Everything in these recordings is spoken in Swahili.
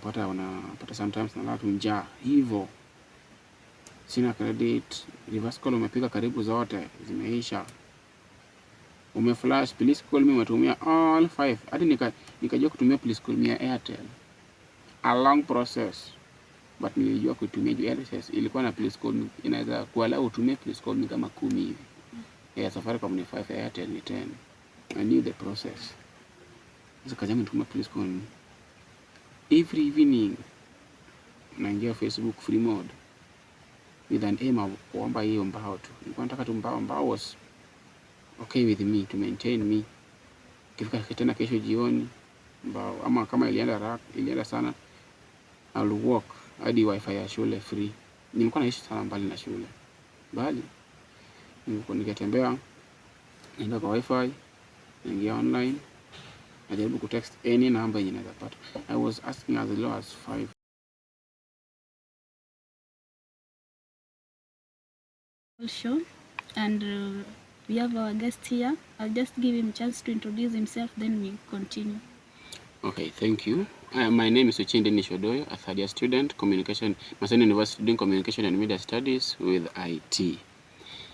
Unapata sometimes nalala tu njaa hivyo, sina credit. Reverse call umepiga karibu zote zimeisha, umeflash please call me, umetumia all five hadi nikajua kutumia please call me ya Airtel, a long process but nilijua kutumia juu Airtel ilikuwa na please call me, inaweza kuallow utumie please call me kama 10 hivi. Ya Safaricom ni 5, ya Airtel ni 10. I knew the process. Sasa kazi yangu nituma please call me every evening, naingia Facebook free mode with an aim of kuomba hiyo mbao tu. Nilikuwa nataka tu mbao, mbao was okay with me to maintain me. Ikifika tena kesho jioni mbao, ama kama ilienda sana, I'll walk hadi wifi ya shule free. Nilikuwa naishi sana mbali na shule, bali nilikuwa nikitembea, naenda kwa wifi, naingia online, najaribu kutext any number yenye naweza pata. I was asking as low as 5. Show and we have our guest here. I'll just give him a chance to introduce himself, then we continue. Okay, thank you. My name is Ochieng Dennis Odoyo, a third year student, communication, Maseno University, doing communication and media studies with IT.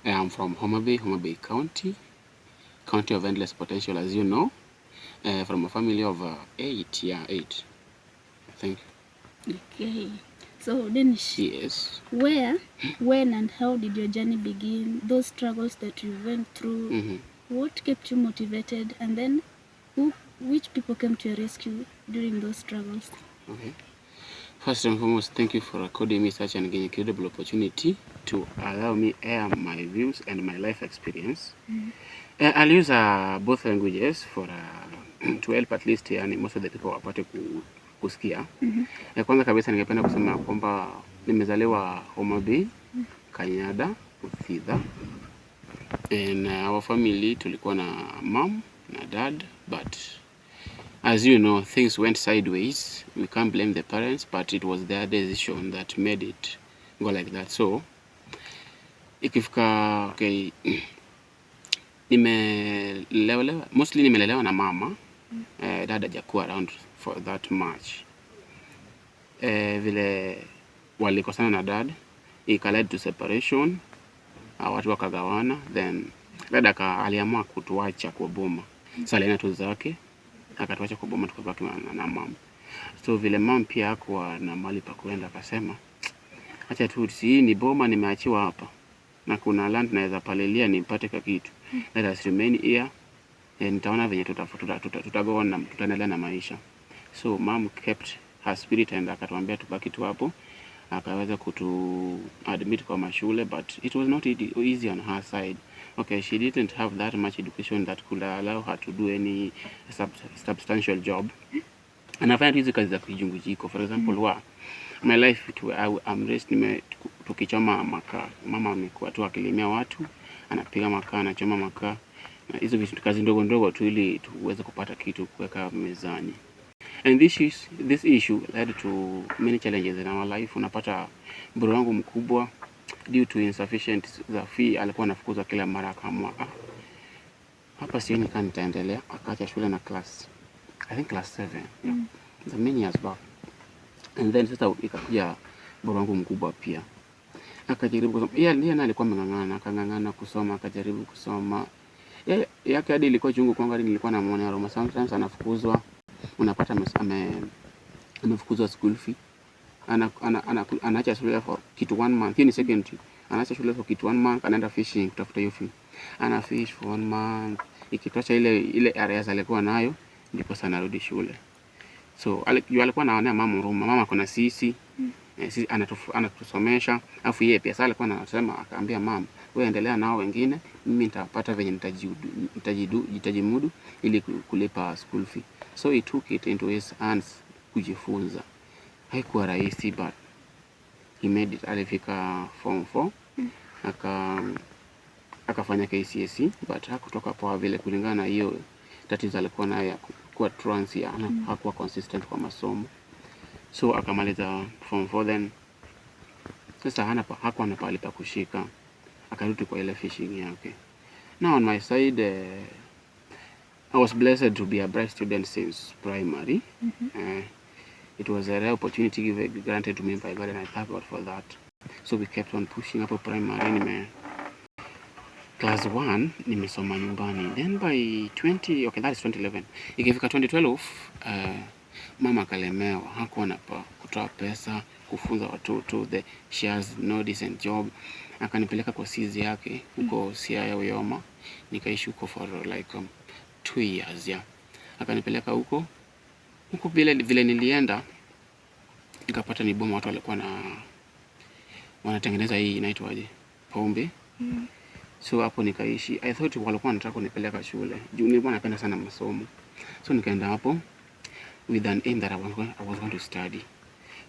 I am from Homa Bay, Homa Bay County, county of endless potential, as you know, from a family of 8, yeah, 8. Thank you. Okay. So Dennis, Yes. where, when and how did your journey begin? Those struggles that you went through, what kept you motivated, and then which people came to your rescue during those struggles? Okay. First and foremost, thank you for according me such an incredible opportunity to allow me air my views and my life experience. I'll use both languages for to help at least yani, most of the people wapate kusikia. Kwanza kabisa ningependa kusema kwamba nimezaliwa Homa Bay, Kanyada, Uthitha. And our family tulikuwa na mom na dad, but as you know, things went sideways. We can't blame the parents, but it was their decision that made it go like that. So ikifika okay, nimelelewa mostly nimelelewa na mama. Dad hajakuwa around for that much. Vile walikosana na dad, ika led to separation. Watu wakagawana, then dad aliamua kutuacha kwa boma. Sasa alienda tu zake, akatuacha kwa boma, tukabaki na mama. So vile mom pia hakuwa na mahali pa kuenda, akasema acha tu, si hii ni boma nimeachiwa hapa na kuna land naweza palilia nipate ka kitu, let us remain here. Nitaona venye tuta go on na tutaendelea na maisha. So mom kept her spirit and akatuambia tubaki tu hapo, akaweza kutu admit kwa mashule, but it was not easy on her side. Okay, she didn't have that much education that could allow her to do any substantial job. Anafanya tu hizi kazi za kijungujiko. For example, wa my life to, I'm raised tukichoma makaa. Mama amekuwa tu akilimia watu, anapiga makaa, anachoma makaa na hizo vitu, kazi ndogo ndogo tu ili tuweze kupata kitu kuweka mezani. And this issue led to many challenges in our life. Unapata bro wangu mkubwa, due to insufficient za fee, alikuwa anafukuzwa kila mara, akaamua, ah, hapa sioni kama nitaendelea, akaacha shule na class, I think class 7, yeah. It's many years back. And then sasa ikakuja bro wangu mkubwa pia akajaribu kusoma. Yeye naye alikuwa ameng'ang'ana, akang'ang'ana kusoma, akajaribu kusoma. Yeye yake hadi ilikuwa chungu kwangu, hadi nilikuwa namuonea huruma. Sometimes anafukuzwa, unapata amefukuzwa school fee, anaacha shule for kitu one month. Hiyo ni secondary. Anaacha shule for kitu one month, anaenda fishing kutafuta hiyo fee, ana fish for one month, ikitosha ile arrears alikuwa nayo, ndipo sasa anarudi shule. So alikuwa anaonea mama huruma, mama kuna sisi sisi anatusomesha, afu yeye pia sasa alikuwa anasema, akaambia mama, wewe endelea nao wengine, mimi nitapata venye nitajimudu ili kulipa school fee. So he took it into his hands kujifunza. Haikuwa rahisi, but he made it. Alifika form 4, akafanya KCSE, but hakutoka poa vile kulingana na hiyo tatizo alikuwa nayo ya kuwa truancy, hakuwa consistent kwa masomo. So akamaliza form 4, then sasa hakuwa na pahali pa kushika, akarudi kwa ile fishing yake. Now on my side, I was blessed to be a bright student since primary. It was a rare opportunity granted to me by God, and I thank God for that. So we kept on pushing. Hapo primary nime class 1 nimesoma nyumbani, then by 20, okay, that is 2011. Ikifika 2012, mama akalemewa, hakuwa na pa kutoa pesa kufunza watoto, she has no decent job. Akanipeleka kwa sizi yake huko Siaya Uyoma, nikaishi huko for like 2 years, yeah. Akanipeleka huko huko, vile vile nilienda nikapata ni boma, watu walikuwa na wanatengeneza hii inaitwaje, pombe. So hapo nikaishi. I thought walikuwa wanataka kunipeleka shule juu nilikuwa napenda sana masomo, so nikaenda hapo with an aim that I was going to study.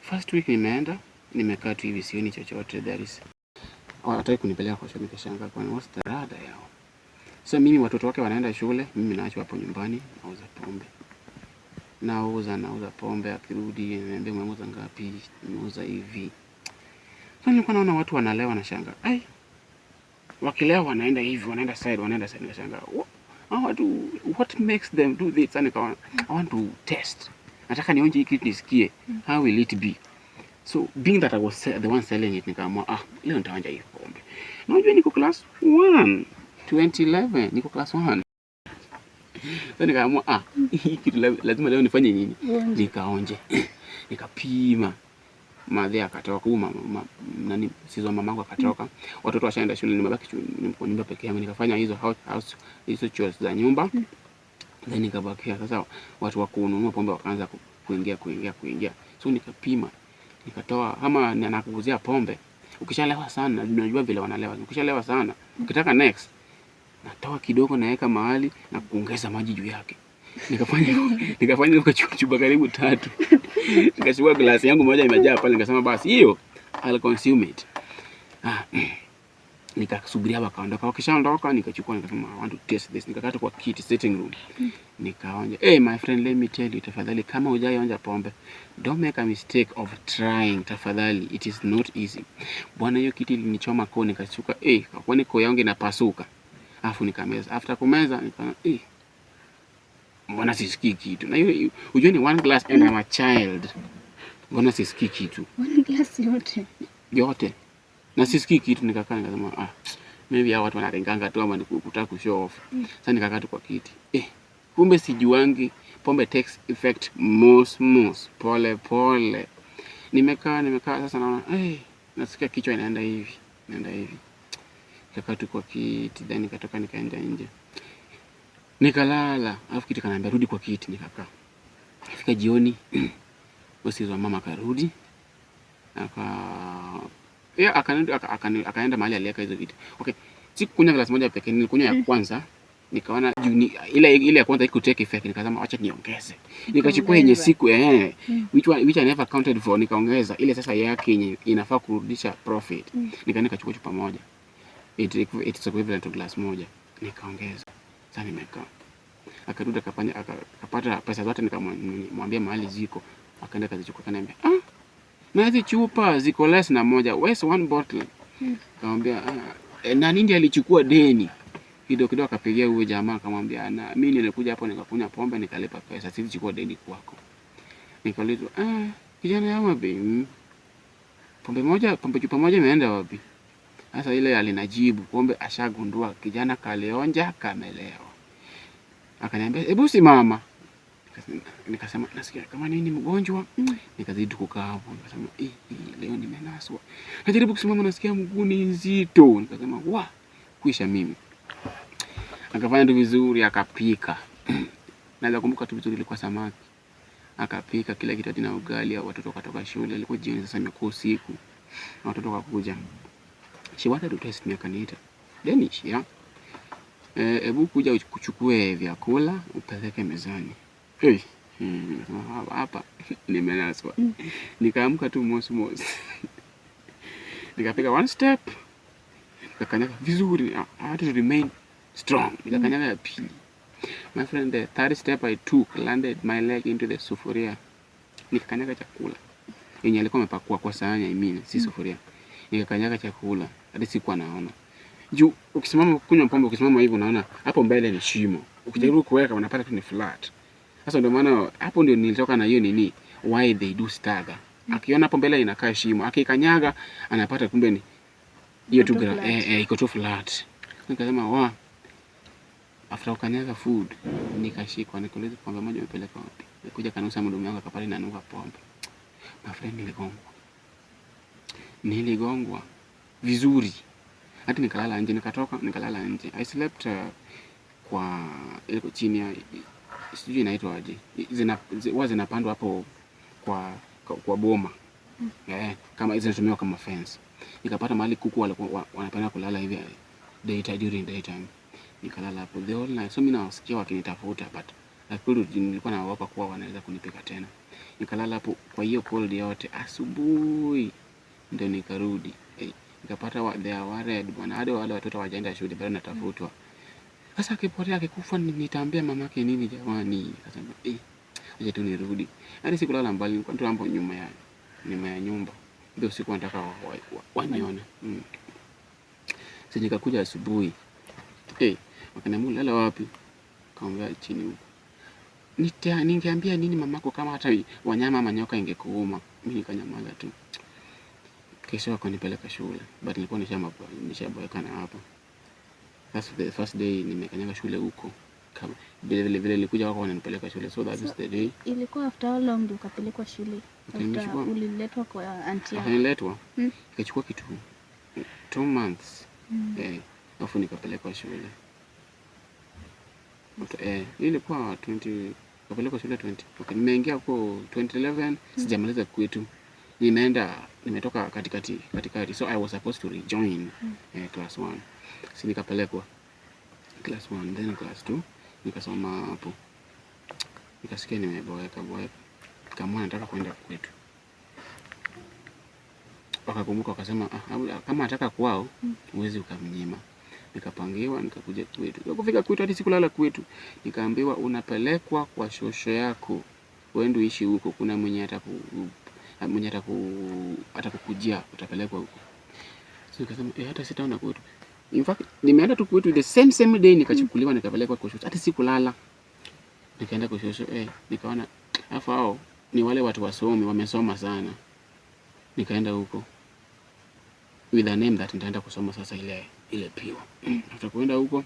First week nimeenda, nimekaa tu hivi, sioni chochote. There is hawataki kunipeleka kwa shule. Nikashangaa, kwani what's the rada yao? So mimi watoto wake wanaenda shule, mimi naachwa hapo nyumbani nauza pombe, nauza pombe. Akirudi ananiambia, "Umeuza ngapi?" "Nimeuza hivi." So nilikuwa naona watu wanalewa, nashangaa, ai, wakilewa wanaenda hivi, wanaenda side, wanaenda side. Nikashangaa, hawa watu, what makes them do this? Sasa nikaona I want to test, nataka nionje hii kitu nisikie how will it be. So being that I was the one selling it, nikaamua, ah, leo nitaonja hii pombe. Na unajua niko class 1, 2011, niko class 1. So nikaamua, ah, hii kitu lazima leo nifanye nini? Uonje. Nikaonje, nikapima. Madhe akatoka huyu mama, nani, sizo mamangu akatoka, watoto washaenda shule, nimebaki kwa nyumba peke yangu. Nikafanya hizo house hizo chores za nyumba, then nikabakia sasa. Watu wa kununua pombe wakaanza kuingia, kuingia, kuingia. So nikapima, nikatoa. Kama nakuuzia pombe, ukishalewa sana, unajua vile wanalewa, ukishalewa sana, ukitaka next, natoa kidogo, naweka mahali na kuongeza maji juu yake. Nikafanya hivyo chupa karibu tatu. Nikachukua glasi yangu moja imejaa pale, nikasema basi hiyo I'll consume it. Ah, nikasubiria wakaondoka. Wakishaondoka nikachukua, nikasema I want to taste this. Nikakaa kwa kiti sitting room. Nikaonja. Hey, my friend, let me tell you, tafadhali, kama hujaionja pombe, don't make a mistake of trying, tafadhali. It is not easy. Bwana, hiyo kiti ilinichoma koo, nikashuka. Eh, kwani koo yangu inapasuka. Alafu nikameza. After kumeza nikaona, eh, mbona sisikii kitu? Na hiyo unajua ni one glass and I'm a child. Mbona sisikii kitu? One glass yote. Yote. Na sisikii kitu. Nikakaa nikasema, ah, maybe hao watu wanaringanga tu ama ni kutaka kushow off. Sasa nikakaa tu kwa kiti. Eh, kumbe sijuangi pombe takes effect mos mos, pole pole. Nimekaa, nimekaa, sasa naona, eh, nasikia kichwa inaenda hivi, inaenda hivi. Nikakaa tu kwa kiti, then nikatoka nikaenda nje. Nikalala, alafu kitu kaniambia rudi kwa kiti, nikakaa. Fika jioni, usiku wa mama akarudi. Aka yeah, akaenda mahali aliweka hizo vitu. Okay, sikukunywa glasi moja pekee, nilikunywa ya kwanza. Nikaona juu ile ile ya kwanza iko take effect, nikasema acha niongeze. Nikachukua yenye Ukaongeza. siku, eh, which one, which I never counted for, nikaongeza ile sasa yake yenye inafaa kurudisha profit. Nikaenda nikachukua chupa moja. It's equivalent to glass moja. Nikaongeza. Sasa nimekaa. Akarudi akafanya akapata pesa zote, nikamwambia mahali ziko. Akaenda akazichukua, akaniambia, "Ah, na hizi chupa ziko less na moja. Where's one bottle?" Nikamwambia, "Ah, nani ndiye alichukua deni?" Kidogo kidogo akapigia huyo jamaa akamwambia, "Na mimi nilikuja hapo nikakunywa pombe nikalipa pesa, siwezi chukua deni kwako." Nikaulizwa, "Ah, kijana ya wapi? Pombe moja, pombe chupa moja imeenda wapi?" Sasa ile alinajibu, kumbe ashagundua kijana kalionja kamelewa. Akaniambia, "Hebu simama." Nikasema nasikia kama nini mgonjwa. Nikazidi kukaa hapo, nikasema, "Eh, eh, leo nimenaswa." Najaribu kusimama, nasikia mguu ni nzito. Nikasema, "Wa, kuisha mimi." Akafanya tu vizuri, akapika. Naweza kumbuka tu vizuri, ilikuwa samaki. Akapika kila kitu hadi na ugali, watoto wakatoka shule, ilikuwa jioni sasa, imekuwa usiku. Na watoto wakakuja. She wanted to test me, akaniita. "Danish, yeah. Hebu kuja kuchukue vyakula upeleke mezani." Hey, nikasema hapa hapa nimenaswa. Nikaamka tu mos mos. Nikapiga one step. Nikakanyaga vizuri. I had to remain strong. Nikakanyaga ya pili. My friend, the third step I took landed my leg into the sufuria. Nikakanyaga chakula yenye alikuwa amepakua kwa sahani, I mean, si sufuria. Nikakanyaga chakula hadi sikuwa naona. Juu ukisimama kunywa pombe, ukisimama hivi unaona hapo mbele ni shimo. Ukijaribu kuweka unapata tu ni flat. Sasa ndio maana hapo ndio nilitoka na hiyo nini. Why they do stagger. Akiona hapo mbele inakaa shimo, akikanyaga anapata kumbe ni hiyo tu Iko tu flat. Iko tu flat. Nikasema wa after kukanyaga food nikashikwa, nikauliza pombe moja umepeleka wapi? Nikuja kanusa mdomo wangu akapata inanuka pombe. My friend, niligongwa. Niligongwa vizuri. Hadi nikalala nje, nikatoka nikalala nje. I slept kwa iliko chini ya, sijui inaitwa aje. Huwa zinapandwa hapo kwa boma. Kama zinatumiwa kama fence. Nikapata mahali kuku walikuwa wanapenda kulala hivi daytime, during daytime. Nikalala hapo the whole night. So mimi nawasikia wakinitafuta, but lakini nilikuwa naogopa kuwa wanaweza kunipika tena. Nikalala hapo kwa hiyo cold yote. Asubuhi ndio nikarudi. Nikapata they are worried bwana, hadi wale watoto hawajaenda shule bado natafutwa. Sasa akipotea akikufa nitaambia mamake nini jamani? Nikasema acha tu nirudi. Hadi sikulala mbali, nilikuwa tu hapo nyuma ya nyumba. Ndio siku nataka wanione. Sasa nikakuja asubuhi. Wakaniambia ulala wapi? Kaambia chini huko. Ningeambia nini mamako kama hata wanyama ama nyoka ingekuuma? Mimi nikanyamaza tu. Kesho wakanipeleka shule, but nilikuwa nishaboeka na hapo. That's the first day nimekanyaga shule huko. Kama vile vile vile nilikuja wako wananipeleka shule, so that So, is the day. Ilikuwa after how long ndio ukapelekwa shule? Okay, After uliletwa kwa auntie yako? Akaniletwa, ikachukua kitu 2 months. Alafu nikapelekwa shule. Okay, ilikuwa 20, nikapelekwa shule 20. Okay, nimeingia huko 2011, sijamaliza kwetu. Nimeenda, nimetoka katikati katikati, so I was supposed to rejoin class 1. Si nikapelekwa class 1, then class 2 nikasoma hapo. Nikasikia nimeboeka boeka. Kama nataka kwenda kwetu. Wakakumbuka wakasema, ah, kama nataka kwao huwezi ukamnyima. Nikapangiwa nikakuja kwetu. Kufika kwetu hadi sikulala kwetu. Nikaambiwa unapelekwa kwa shosho yako. Uende uishi huko, kuna mwenye atakukujia, utapelekwa huko. So nikasema hata sitaona kwetu. In fact nimeenda tu kwetu the same same day, nikachukuliwa nikapelekwa kwa shosho. Hata sikulala. Nikaenda kwa shosho, nikaona alafu hao ni wale watu wasomi, wamesoma sana. Nikaenda huko with a name that nitaenda kusoma sasa ile ile pure. After kuenda huko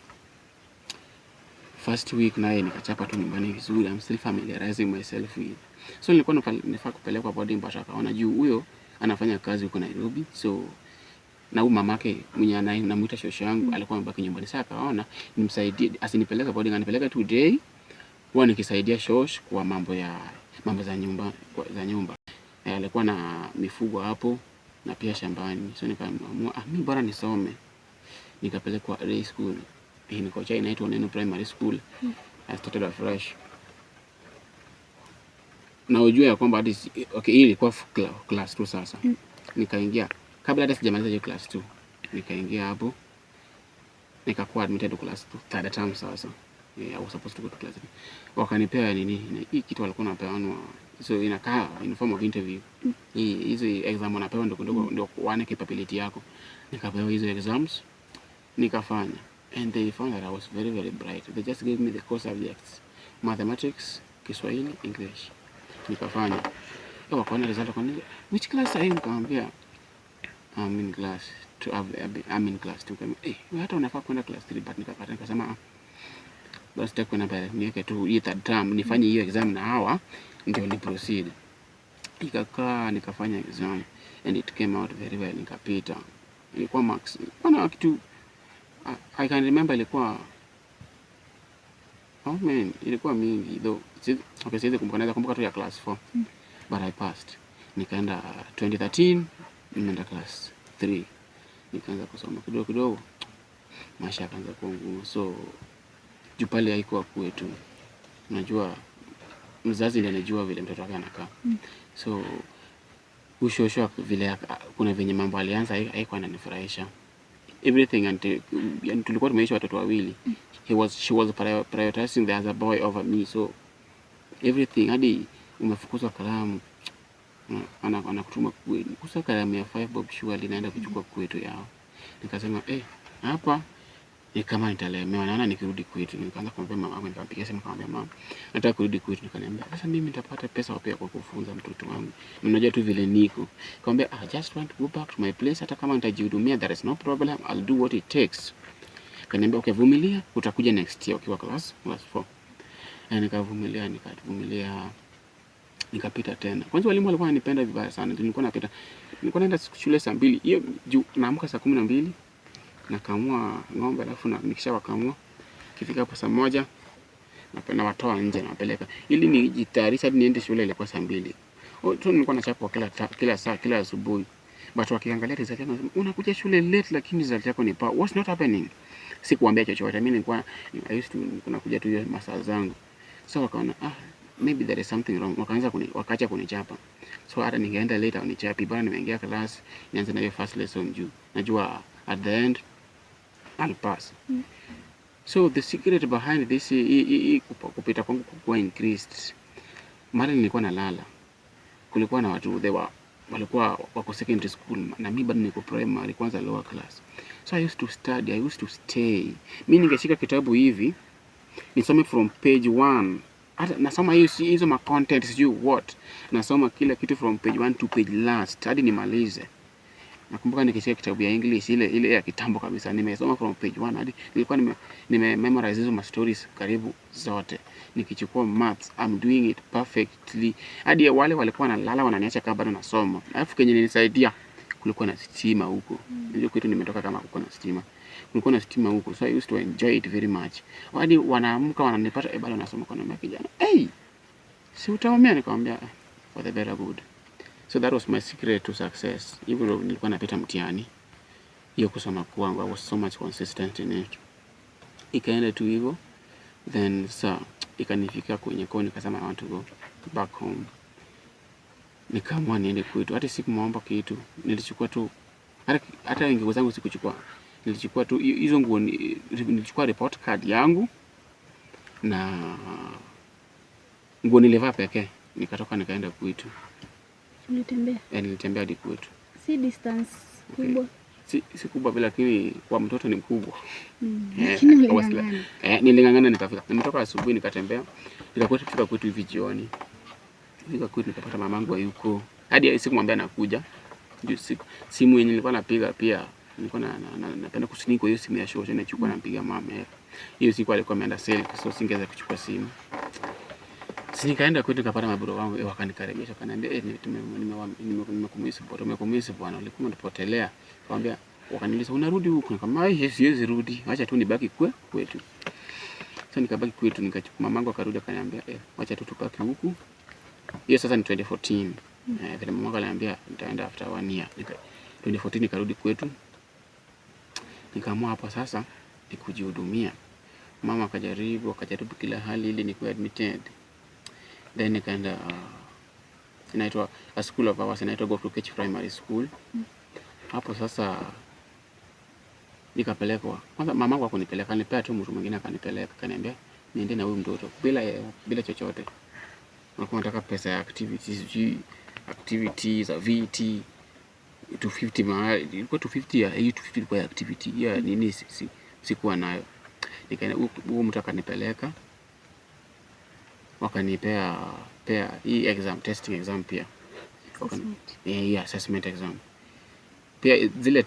first week naye nikachapa tu nyumbani vizuri, I'm still familiarizing myself with. So nilikuwa nafaa kupelekwa boarding, but akaona juu huyo anafanya kazi huko Nairobi, so na huyu mamake mwenye namuita shosho yangu alikuwa amebaki nyumbani. Sasa akaona nimsaidie, asinipeleke boarding, anipeleke tu day, huwa nikisaidia shosh kwa mambo za nyumba, za nyumba. Alikuwa na mifugo hapo na pia shambani, so nikaamua, ah, mimi bora nisome. Nikapelekwa day school in Kocha, inaitwa Neno Primary School. I started afresh. Na ujue ya kwamba hadi okay, hii ilikuwa class 2 sasa. Nikaingia kabla hata sijamaliza hiyo class 2. Nikaingia hapo, nikakuwa admitted to class 2 third term sasa. Yeah, I was supposed to go to class 3. Wakanipea nini, hii kitu walikuwa wanapeanwa, so inakaa in form of interview. Hii hizo exam wanapewa ndogo ndogo ndio waone capability yako. Nikapewa hizo exams nikafanya, and they found that I was very very bright. They just gave me the core subjects: mathematics, Kiswahili, English. Nikafanya. Wakaona result wakaniuliza, "Which class are you?" Nikamwambia, "I'm in class 2, I'm in class 2." Kama wewe hata unafaa kwenda class 3, but nikapata, nikasema, ah, basi sitaki kwenda pale, niweke tu hii third term nifanye hiyo exam na hawa ndio ni proceed. Nikakaa nikafanya exam and it came out very well, nikapita. Ilikuwa marks, ilikuwa na kitu, I can remember ilikuwa, oh man, ilikuwa mingi though. Okay, siwezi kumbuka, naweza kumbuka tu ya class 4. But I passed. Nikaenda 2013, nimeenda class 3. Nikaanza kusoma kidogo kidogo. Maisha yakaanza kuwa ngumu. So juu pale haikuwa kwetu. Unajua mzazi ndiye anajua vile mtoto wake anakaa. So ushosho vile kuna venye mambo alianza haikuwa inanifurahisha. Everything until, yani tulikuwa tumeishi watoto wawili. He was she was prioritizing the other boy over me, so everything, hadi umefukuzwa kalamu, anakutuma kwetu kusa kalamu ya 5 bob, surely naenda kuchukua kwetu yao. Nikasema hapa Ni kama nitalemewa, naona nikirudi kwetu. Nikaanza kumwambia mama yangu, nikampigia simu nikamwambia mama, nataka kurudi kwetu. Nikaniambia sasa mimi nitapata pesa wapi ya kwa kufunza mtoto wangu? Unajua tu vile niko. Nikamwambia I just want to go back to my place, hata kama nitajihudumia, there is no problem, I'll do what it takes. Kaniambia okay, vumilia, utakuja next year ukiwa class 4. Na nikavumilia, nikavumilia, nikapita tena. Kwanza walimu walikuwa wananipenda vibaya sana. Nilikuwa napita. Nilikuwa naenda shule saa 2. Hiyo juu naamka saa 12 nakamua ng'ombe, alafu na nikishawakamua kifika hapo saa 1 napenda watoa nje nawapeleka ili nijitayarishe hadi niende shule ilikuwa saa 2. Oh, tu nilikuwa nachapwa kila saa kila asubuhi. But wakiangalia result yangu wanasema unakuja shule late lakini result yako ni poa. What's not happening? Sikuambia chochote. Mimi nilikuwa I used to nakuja tu hiyo masaa zangu. So wakaona maybe there is something wrong. Wakaanza wakaacha kunichapa. So hata ningeenda late wanichapi, bora nimeingia class nianze na hiyo first lesson juu. Najua at the end I'll pass. So the secret behind this hii kupita kwangu kukuwa increased. Mara nilikuwa nalala. Kulikuwa na watu they were walikuwa wako secondary school na mimi bado niko primary kwanza lower class. So I used to study, I used to stay. Mimi ningeshika kitabu hivi nisome from page 1. Hata nasoma hiyo hizo ma content sijui what. Nasoma kila kitu from page 1 to page last hadi nimalize. Nakumbuka nikishika kitabu ya English ile ile ya kitambo kabisa, nimesoma from page 1 hadi nilikuwa nime memorize hizo ma stories karibu zote. Nikichukua maths I'm doing it perfectly. Hadi wale walikuwa wanalala wananiacha kama bado nasoma. Alafu kenye nilisaidia kulikuwa na stima huko. Unajua kwetu nimetoka kama kuko na stima. Kulikuwa na stima huko, so I used to enjoy it very much. Hadi wanaamka wananipata, bado nasoma kwa namba kijana. Hey, si utaumia? Nikamwambia for the better good. So that was my secret to success. Even though nilikuwa napita mtihani, hiyo kusoma kwangu, I was so much consistent in it. Ikaenda tu hivyo, then sa ikanifika kwenye koo, nikasema I want to go back home. Nikaamua niende kwetu, hata sikumwomba kitu, nilichukua tu hata nguo zangu sikuchukua, nilichukua tu hizo nguo, nilichukua report card yangu na nguo nilivaa pekee, nikatoka nikaenda kwetu. Ulitembea? Eh, nilitembea hadi kwetu. Si distance kubwa. Si kubwa vile, lakini kwa mtoto ni mkubwa. Lakini I was like, uling'ang'ana. Niling'ang'ana nikafika. Nimetoka asubuhi nikatembea. Nikakuwa kwetu hivi jioni. Fika kwetu nikapata mamangu hayuko. Hadi sikumwambia nakuja. Juu simu yenye nilikuwa napiga pia nilikuwa napenda kusneak kwa hiyo simu ya shosho, nachukua nampiga mama. Hiyo siku alikuwa ameenda sale, so singeweza kuchukua simu. Si nikaenda kwetu nikapata mabro wangu, wakanikaribisha wakaniambia, nimekumiss bwana, tumekumiss bwana, ulikuwa umetupotelea. Nikamwambia, wakaniuliza unarudi huku? Nikamwambia siwezi rudi, acha tu nibaki kwetu. So nikabaki kwetu, nikachukua mamangu akarudi akaniambia, wacha tu tubaki huku. Hiyo sasa ni 2014. Vile mamangu aliniambia nitaenda after 1 year. 2014 nikarudi kwetu. Nikaamua hapo sasa ni kujihudumia. Mama akajaribu kila hali ili nikuwe admitted. Then nikaenda, inaitwa a school of ours, inaitwa Gokukech Primary School. Hapo sasa nikapelekwa. Kwanza mamangu hakunipeleka, alinipea tu mtu mwingine akanipeleka, akaniambia niende na huyu mtoto bila chochote. Walikuwa wanataka pesa ya activities, sijui activities za VT 250 mahali, ilikuwa 250 ya hiyo 250 ilikuwa ya activity ya nini, sikuwa nayo. Nikaenda huyu mtu akanipeleka, wakanipea pea hii exam, testing exam pia. Assessment. Yeah, assessment exam. Pia zile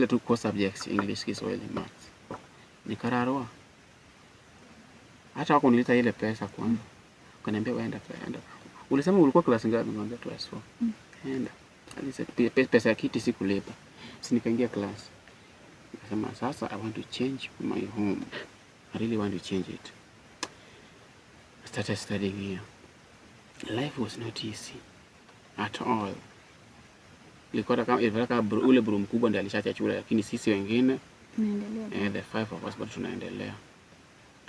tu core subjects English, Kiswahili, Maths. Nikararua. Hata hawakunilipa ile pesa kwanza. Wakaniambia wewe enda. Ulisema ulikuwa class ngapi? Nikamwambia class 4. Enda. Alisa pesa ya kiti sikulipa. Si nikaingia class. Nikasema sasa I want to change my home. I really want to change it. I started studying here. Life was not easy at all. Ilikuwa kama ilikuwa kama ule bro mkubwa ndiye alishaacha shule, lakini sisi wengine tunaendelea. The five of us bado tunaendelea.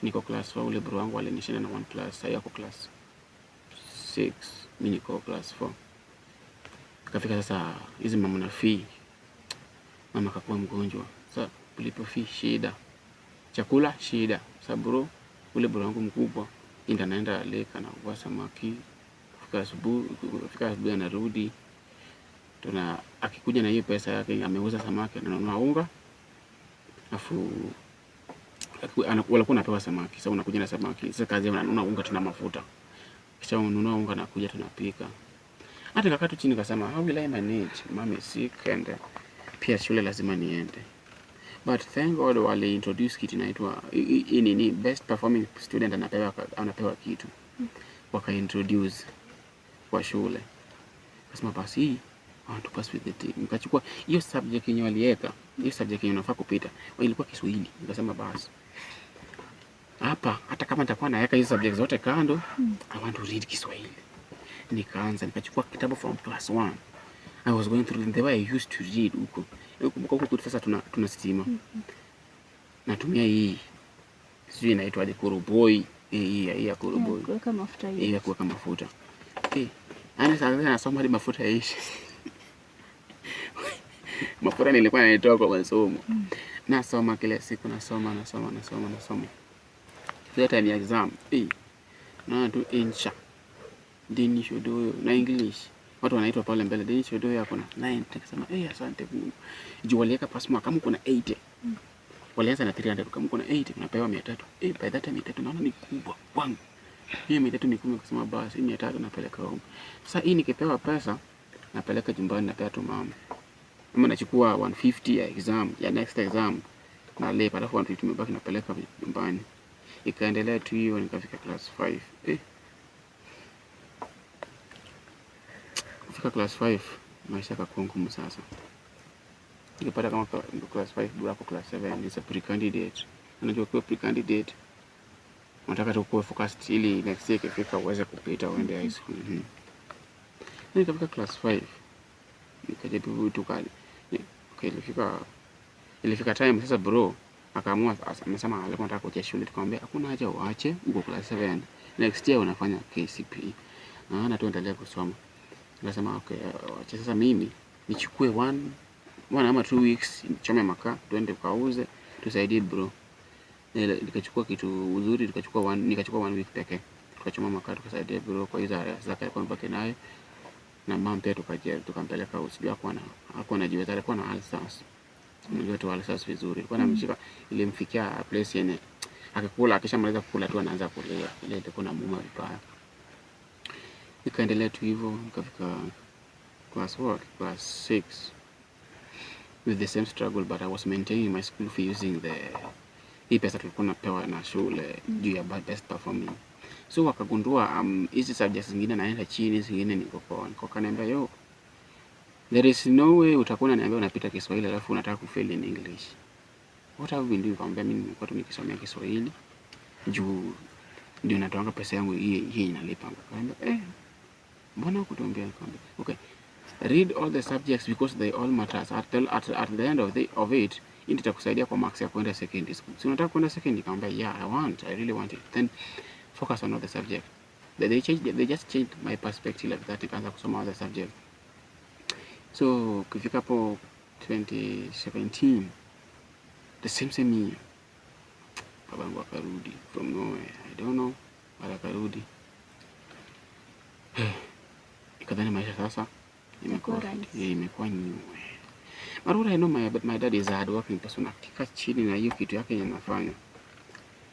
Niko class 4, ule bro wangu alinishinda na one class, sasa yako class 6, mimi niko class 4. Kafika sasa hizi mambo na fee. Mama akakuwa mgonjwa. Sasa kulipa fee shida. Chakula shida. Sasa bro, ule bro wangu mkubwa ndio anaenda lake anavua samaki. Kufika asubuhi anarudi. Tuna akikuja na hiyo pesa yake ameuza samaki ananunua unga. Alafu Walikuwa napewa samaki. Sasa unakuja na samaki. Sasa kazi unanunua unga tuna mafuta. Kisha ununua unga na kuja tunapika. Hata nikakaa tu chini nikasema, how will I manage? Mom is sick and pia shule lazima niende. But thank God wali introduce kitu inaitwa hii nini, best performing student anapewa kitu. Waka introduce kwa shule. Kasema basi hii I want to pass with the team. Nikachukua hiyo subject yenye waliweka, hiyo subject yenye unafaa kupita, ilikuwa Kiswahili. Nikasema basi hapa hata kama nitakuwa naweka hizo subject zote kando, I want to read Kiswahili. Nikaanza nikachukua kitabu from class 1. I was going through the way I used to read huko. Kumbuka huko kwetu sasa tuna stima. Natumia hii, sijui inaitwaje, koroboi. Hii ya koroboi. Kuweka mafuta hiyo. Hii ya kuweka mafuta. Eh, yaani sasa nasoma hadi mafuta yaishe. Mafuta nilikuwa naitoa kwa masomo. Nasoma kila siku, nasoma, nasoma, nasoma, nasoma. Hiyo time ya exam, naona tu insha. Dini Shodoyo na English. Watu wanaitwa pale mbele, Dini Shodoyo yako na 9. Nikasema asante Mungu. Juu waliweka pass mark kama kuna 80. Walianza na 300, kama kuna 80 unapewa 300. By that time 300 naona ni kubwa kwangu. Hiyo 300 ni kubwa, nikasema basi hii 300 napeleka home. Sasa hii nikipewa pesa napeleka nyumbani, napea tu mama. Ama nachukua 150 ya exam, ya next exam nalipa, alafu 150 imebaki napeleka nyumbani. Ikaendelea tu hiyo nikafika class 5. Kufika class 5 maisha yakakuwa ngumu sasa. Nikipata kama class 5 bro hapo class 7 is a pre-candidate. Unajua kuwa pre-candidate unataka tu kuwa focused ili next year ikifika uweze kupita uende high school. Nikafika class 5 nikajaribu okay, ilifika time sasa bro akaamua, amesema alikuwa anataka kuacha shule. Tukamwambia hakuna haja uache, uko class 7, next year unafanya KCPE, na tuendelee kusoma. Nikasema okay, acha sasa mimi nichukue one ama 2 weeks nichome makaa tuende tukauze tusaidie bro. Nikachukua kitu uzuri, nikachukua 1 week pekee, tukachoma makaa tukasaidia bro kwa hizo area zake alikuwa amebaki nayo, na mama pia tukampeleka hospitali. Hakuwa anajiweza, alikuwa na ulcers. Unajua tu ulcers vizuri, alikuwa anamshika, ilimfikia place yenye akikula, akishamaliza kukula tu anaanza kulia, ile ilikuwa inamuuma vibaya. Nikaendelea tu hivyo nikafika class what? Class 6 with the same struggle, but I was maintaining my school fee using the hii pesa tulikuwa napewa na shule juu ya best performing. So wakagundua hizi subjects zingine naenda chini, zingine niko poa. Wakaniambia yo, there is no way utakuwa unaniambia unapita Kiswahili alafu unataka kufail in English. What have you been doing? Nikamwambia mimi nimekuwa tu nikisomea Kiswahili juu ndio natoanga pesa yangu hii inalipa. Akaniambia mbona hukutuambia? Nikamwambia okay, read all the subjects because they all matters. At the end of it, hii itakusaidia kwa marks ya kwenda secondary school. Si unataka kwenda secondary? Nikamwambia yeah, I really want it. Then focus on other subject. They just changed my perspective like that. Nikaanza kusoma other subject. So kufika hapo 2017, the same year, babangu akarudi from nowhere. I don't know, but akarudi. Nikadhani maisha sasa imekuwa nyume. But what I know, my dad is a hard working person. Akikaa chini na hiyo kitu yake yenye anafanya,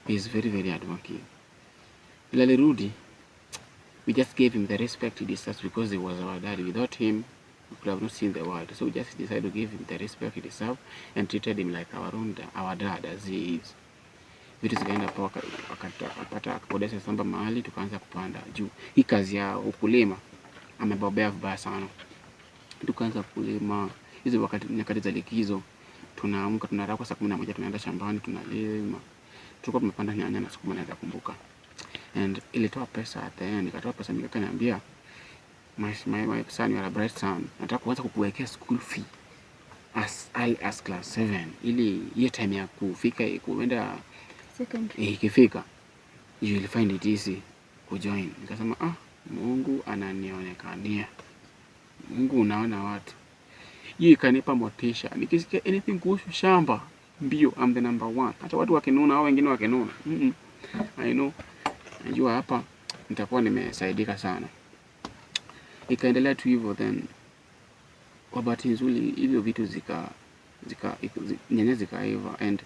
he is very very hard working. Bila alirudi, we just gave him the respect he deserves because he was our dad. Without him, we could have not seen the world. So we just decided to give him the respect he deserved and treated him like our own, our dad as he is. Vitu zikaenda poa, akapata akakodesha shamba mahali, tukaanza kupanda juu. Hii kazi ya ukulima amebobea vibaya sana. Tukaanza kulima hizo wakati nyakati za likizo, tunaamka tunarauka saa 11 tunaenda shambani tunalima. Tulikuwa tumepanda nyanya na sukuma, naweza kumbuka. And ilitoa pesa at the end, ikatoa pesa. Nikaniambia my son, you are a bright son, nataka kuanza kukuwekea school fee as early as class 7 ili hiyo time ya kufika kuenda secondary ikifika you will find it easy kujoin. Nikasema Mungu ananionekania, Mungu unaona watu. Hiyo ikanipa motisha, nikisikia anything kuhusu shamba mbio, I'm the number one. Hata watu wakinuna au wengine wakinuna, I know, najua hapa nitakuwa nimesaidika sana. Ikaendelea tu hivyo. Then kwa bahati nzuri hivyo vitu nyanya zikaiva, and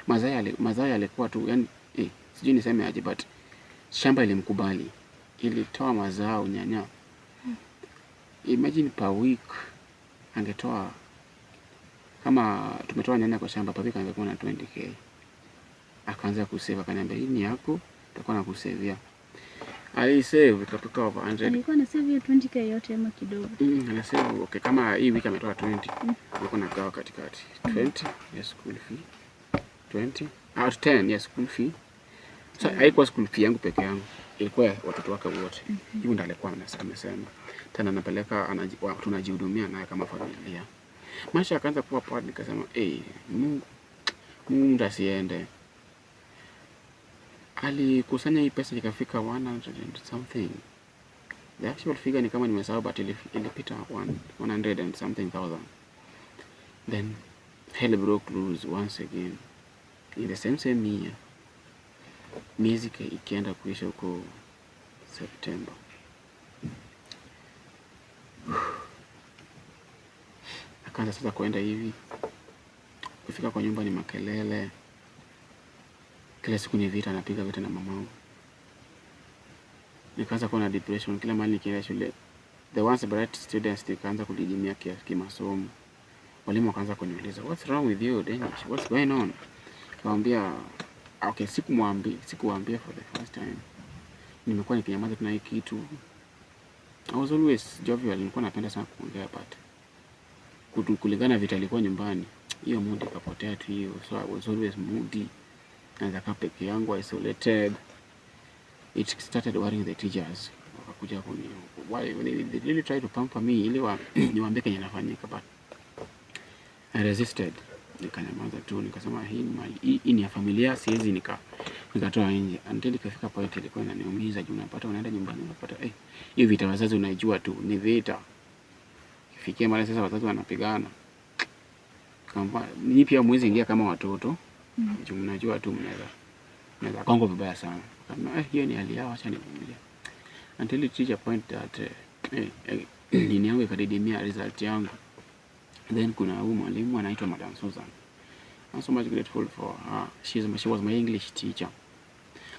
Mazao yalikuwa tu yani, sijui niseme aje, but shamba ilimkubali, ilitoa mazao nyanya. Imagine per week angetoa, kama tumetoa nyanya kwa shamba, per week angekuwa na 20K. Akaanza kusave, akaniambia hii ni yako, nitakuwa nakusavia. Alisave ikafika over 100. Alikuwa na save hiyo 20K yote ama kidogo? Alisave, okay, kama hii wiki ametoa 20. Alikuwa nagawa katikati. 20 ya school fee. 20 out 10 ya school fee. So haikuwa school fee yangu peke yangu, ilikuwa ya watoto wake wote. Hivyo ndio alikuwa amesema. Tena anapeleka, tunajihudumia naye kama familia. Maisha akaanza kuwa poa, nikasema, Mungu, Mungu mtu asiende. Alikusanya hii pesa ikafika 100 and something. The actual figure ni kama nimesahau, but ilipita 100 and something thousand. Then hell broke loose once again. In the same year. Miezi ikienda kuisha huko September. Akaanza sasa kuenda hivi. Kufika kwa nyumba ni makelele. Kila siku ni vita, anapiga vita na mamangu. Nikaanza kuwa na depression kila mahali nikienda shule. The once bright students nikaanza kudidimia kimasomo. Walimu wakaanza kuniuliza, what's wrong with you, Danish? What's going on? Nikamwambia, okay, sikuwaambia for the first time. Nimekuwa nikinyamaza tu na hii kitu. I was always jovial, nilikuwa napenda sana kuongea, but kulingana vita ilikuwa nyumbani, hiyo mood ikapotea tu hiyo. So I was always moody. Naweza kaa peke yangu, isolated. It started worrying the teachers. Wakakuja kuni, why, they really try to pamper me ili niwaambie kenye inafanyika, but I resisted. Nikanyamaza tu, nikasema hii ni mali, hii ni ya familia, siwezi nikatoa nje. Until ikafika point ilikuwa inaniumiza juu unapata unaenda nyumbani unapata, hiyo vita wazazi unaijua tu ni vita. Ifikie mahali sasa wazazi wanapigana. Kama nyinyi pia mwezi ingia kama watoto. Juu mnajua tu mnaweza kongo vibaya sana. Kama, hiyo ni hali yao, acha nivumilie. Until it reached a point that, nini yangu ikadidimia, result yangu. Then kuna huyu mwalimu anaitwa Madam Susan. I'm so much grateful for her. She was my English teacher.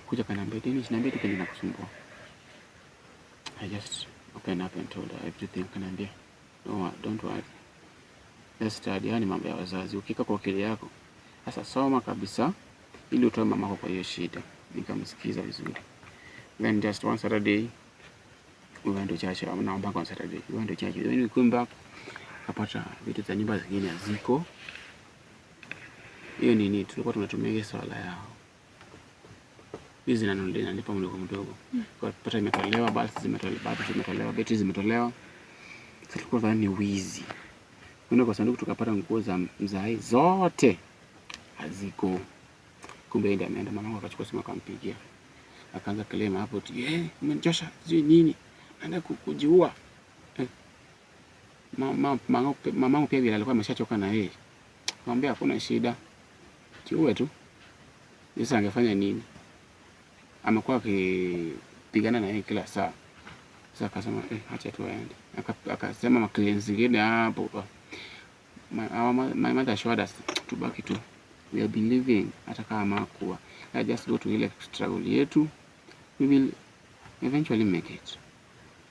Kuja kaniambia, Dennis, niambie tu kenye nakusumbua. I just opened up and told her everything. Kaniambia, no, don't worry. Let's study. Yaani mambo ya wazazi, ukika kwa akili yako. Sasa soma kabisa ili utoe mamako kwa hiyo shida. Nikamsikiza vizuri. Then just one Saturday we went to church. I'm now back on Saturday. We went to church. When we came back, kapata vitu za nyumba zingine haziko. Hiyo nini tulikuwa tunatumia hiyo swala yao. Hizi zinanilipa mdogo mdogo. Kwa pata imetolewa, basi zimetolewa, basi zimetolewa, betri zimetolewa. Sasa tulikuwa tunadhani ni wizi. Kwenda kwa sanduku tukapata nguo za mzai zote haziko. Kumbe ndiye ameenda, mamangu akachukua simu akampigia. Akaanza kelele hapo eti, umenichosha, sijui nini. Naenda kujiua. Mamangu pia vile alikuwa ameshachoka na yeye. Akamwambia hakuna shida. Jiue tu. Sasa angefanya nini? Amekuwa akipigana na yeye kila saa. Sasa akasema, acha tu aende. Akasema ma clients zingine hapo. My mother assured us tubaki tu. We are believing hata kama hakuwa. I just go to ile struggle yetu. We will eventually make it.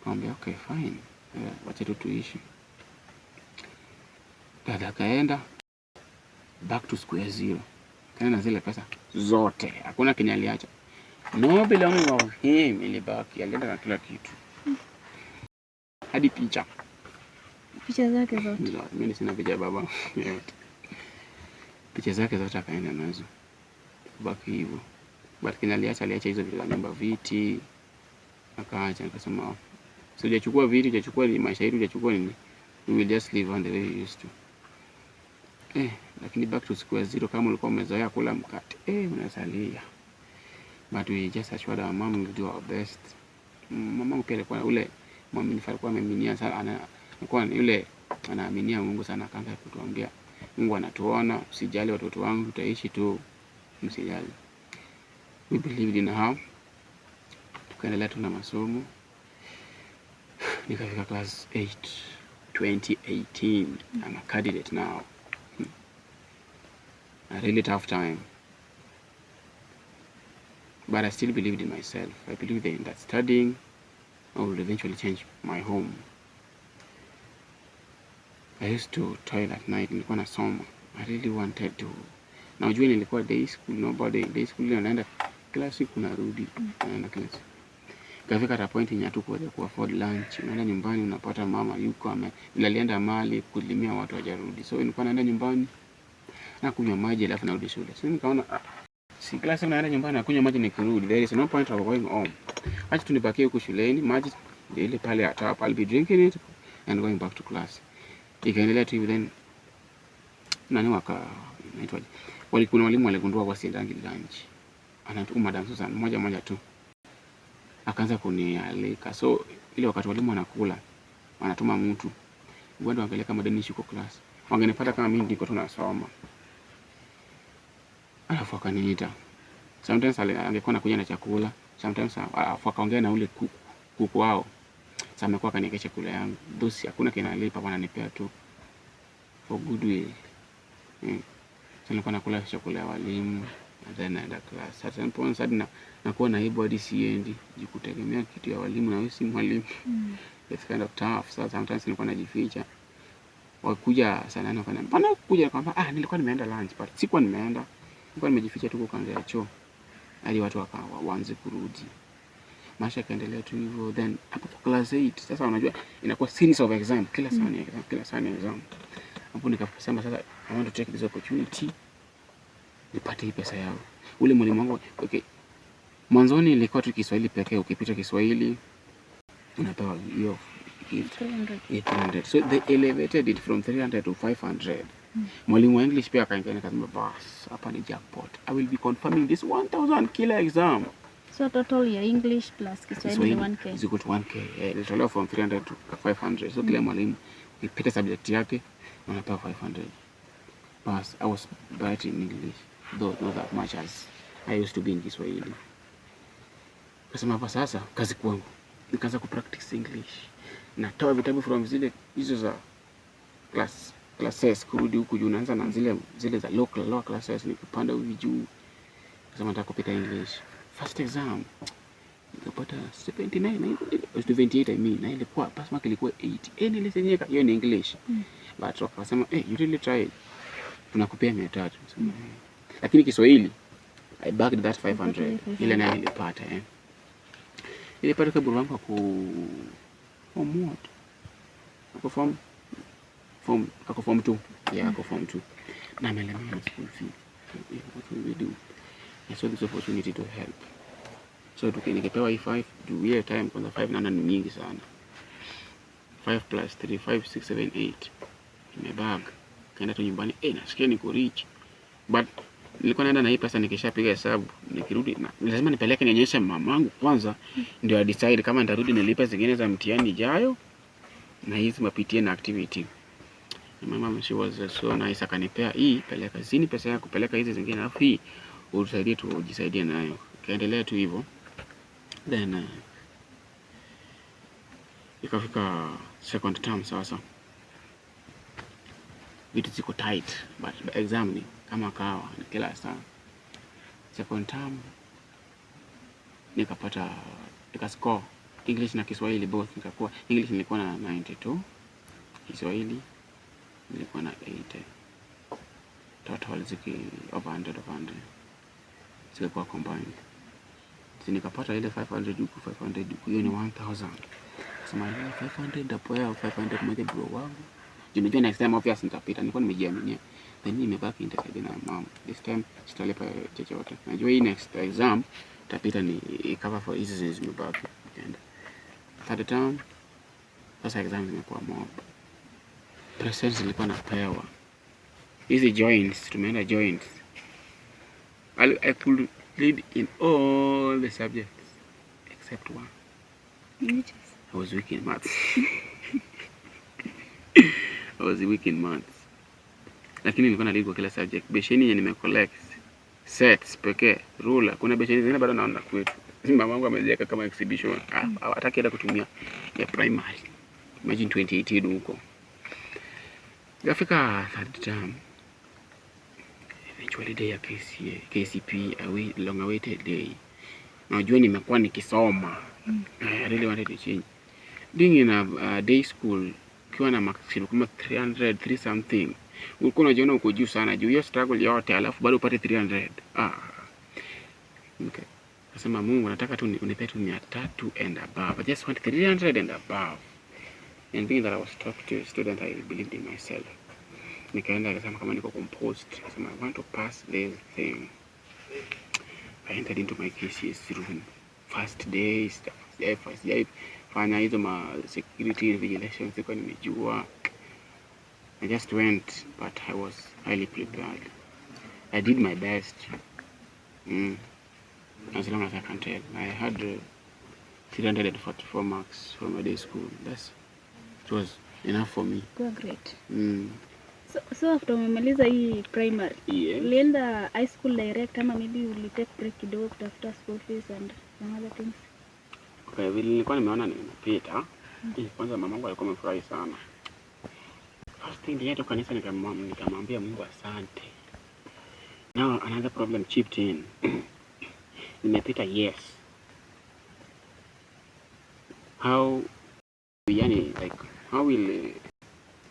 Kaambia okay fine. Wacha tu tuishi. Dada akaenda back to square zero. Tena na zile pesa zote. Hakuna kenye aliacha. No belonging of him ilibaki. Alienda na kila kitu. Hadi picha. Picha zake zote. Ndio, mimi sina picha baba. Yote. Picha zake zote akaenda nazo. Baki hivyo. But kenye aliacha, aliacha hizo vitu za nyumba, viti. Akaacha, akasema, so hujachukua viti, hujachukua ni maisha yetu, hujachukua nini? We will just live on the way we used to. Lakini back to square zero, kama ulikuwa umezoea kula mkate, unasalia. But we just assured our mom we will do our best. Mamangu pia alikuwa ule mwaminifu, alikuwa ameaminia sana, alikuwa yule anaaminia Mungu sana, akaanza kutuambia Mungu anatuona, usijali watoto wangu, tutaishi tu, msijali. We believed in her. Tukaendelea tu na masomo. Nikafika class 8 2018. I'm a candidate now. A really tough time. But I still believed in myself. I believed in that studying I would eventually change my home. I used to toil at night, nilikuwa nasoma. I really wanted to. Na ujue nilikuwa day school, nobody day school ile naenda kila siku narudi. Naenda kila siku. Ikafika at a point yenye hatukuweza ku afford lunch. Unaenda nyumbani unapata mama yuko ame vile alienda mali kulimia watu hawajarudi. So nilikuwa naenda nyumbani na kunywa maji alafu narudi shule. So nikaona, ah, si kila siku naenda nyumbani na kunywa maji nikirudi. There is no point of going home. Acha tu nibakie huku shuleni, maji ndio ile pale ya tap. I'll be drinking it and going back to class. Ikaendelea tu hivyo, then nani waka inaitwaje? Walikuwa walimu waligundua kwa siendangi lunch. Anatu Madam Susan moja moja tu. Akaanza kunialika. So ile wakati walimu wanakula, wanatuma mtu uende angalia kama Danish yuko class. Wangenipata kama mimi niko tu nasoma. Alafu akaniita. Sometimes angekuwa anakuja na chakula, sometimes alafu akaongea na ule kuku wao. Sasa amekuwa akaniwekea chakula yangu. Those hakuna kinalipa, wananipea tu for goodwill. So nilikuwa nakula chakula ya walimu and then naenda class. At some point hadi nakuwa na aibu hadi siendi. Juu kutegemea kitu ya walimu na wewe si mwalimu. It's kind of tough. So sometimes nilikuwa najificha. Wakuja saa 8 wakaniambia, mbona hukuja? Nikamwambia, ah, nilikuwa nimeenda lunch but sikuwa nimeenda. Nilikuwa nimejificha tu kando ya choo hadi watu waanze kurudi. Maisha yakaendelea tu hivyo, then hapo kwa class 8 sasa unajua inakuwa series of exam, kila saa ni exam, kila saa ni exam. Hapo nikasema sasa I want to take this opportunity nipate hii pesa yao. Ule mwalimu wangu, okay, mwanzoni ilikuwa tu Kiswahili pekee, ukipita Kiswahili unapewa hiyo gift. 300. 800. So they elevated it from 300 to 500. Mwalimu wa English pia akaingia, akasema bas, hapa ni jackpot. I will be confirming this 1000 kila exam. So total ya English plus Kiswahili ni 1K. Is equal to 1K. Eh, ilitolewa from 300 to 500. So kila mwalimu ukipita subject yake unapewa 500. Bas, I was bright in English, though not that much as I used to be in Kiswahili. Kasema hapa sasa kazi kwangu. Nikaanza ku practice English. Natoa vitabu from zile hizo za classes kurudi huku juu, naanza na zile za lower classes, nikipanda hivi juu. Kasema nataka kupita English. First exam nikapata 79 na 78, I mean, na ilikuwa pass mark ilikuwa 80. Eh, nilisenyeka hiyo ni English. But wakasema, eh, you really tried. Tunakupea 300. Nasema, eh. Lakini Kiswahili I bagged that 500. Ile nayo nilipata, eh. Nilipata kwa bro wangu ako form what? Ako form 2. Yeah, ako form 2. Na amelemewa na school fee. So, yeah, what will we do? I saw this opportunity to help. So nikipewa hii 5, juu ile time kwanza 5 naona ni mingi sana. 5 plus 3, 5, 6, 7, 8. Nimebag. Kaenda tu nyumbani, eh, nasikia niko rich. But nilikuwa naenda na hii pesa, nikishapiga hesabu nikirudi na, lazima nipeleke nionyeshe mamangu kwanza ndio decide kama nitarudi nilipe zingine za mtihani ijayo na hizi mapitie na activity. Na my mom, she was so nice, akanipea hii, peleka zini pesa yako, peleka hizi zingine, alafu hii utusaidie tu ujisaidie nayo. Kaendelea tu hivyo. Then ikafika second term sasa. Vitu ziko tight but exam ni kama kawa ni kila saa. Second term nikapata, nikascore English na Kiswahili both, nikakuwa English nilikuwa na 92, Kiswahili nilikuwa na 80. Total ziki over 100 over 100 zilikuwa combined. Si nikapata ile 500 huku 500 huku, hiyo ni 1000. Sema ile 500 ndapoea 500 moja bro wangu. Juu najua next time obvious nitapita, nilikuwa nimejiaminia. Then imebaki nitasaidia na mama. This time sitalipa chochote. Najua hii next exam nitapita ni cover for hizi zenye zimebaki. Nikaenda third term, sasa exam zimekuwa mob. Presents zilikuwa napewa. Hizi joints, tumeenda joints. I could lead in all the subjects except one. Which is? I was weak in maths. I was weak in maths. Lakini nilikuwa na lead kwa kila subject. Besheni yenye nimecollect sets pekee, ruler. Kuna besheni zingine bado naona kwetu. Mamangu ameziweka kama exhibition. Ah, hataki hata kutumia ya primary. Imagine 2018 huko. Ikafika third term. Eventually day ya KCA, KCPE, long awaited day. Na ujue nimekuwa nikisoma. I really wanted to change. Being in a day school ukiwa na marks kama 300, 3 something, ulikuwa unajiona uko juu sana juu hiyo struggle yote, alafu bado upate 300. Ah. Okay. Nasema Mungu, nataka tu unipe tu 300 and above. I just want 300 and above. And being that I was top tier student, I believed in myself. Nikaenda nikasema kama niko composed, nikasema I want to pass this thing. I entered into my KCSE room. First day, sijai fanya hizo ma security invigilation, sikuwa nimejua. I just went, but I was highly prepared. I did my best. As long as I can tell. I had 344 marks from my day school. It was enough for me. Go great. So after umemaliza hii primary, ulienda high school direct ama maybe ulitake break kidogo kutafuta school fees and some other things? Okay, vile nilikuwa nimeona nimepita. Kwanza mamangu alikuwa amefurahi sana. First thing nilienda kanisa nikamwambia Mungu asante. Now another problem chipped in. Nimepita, yes. How, yani, like, how will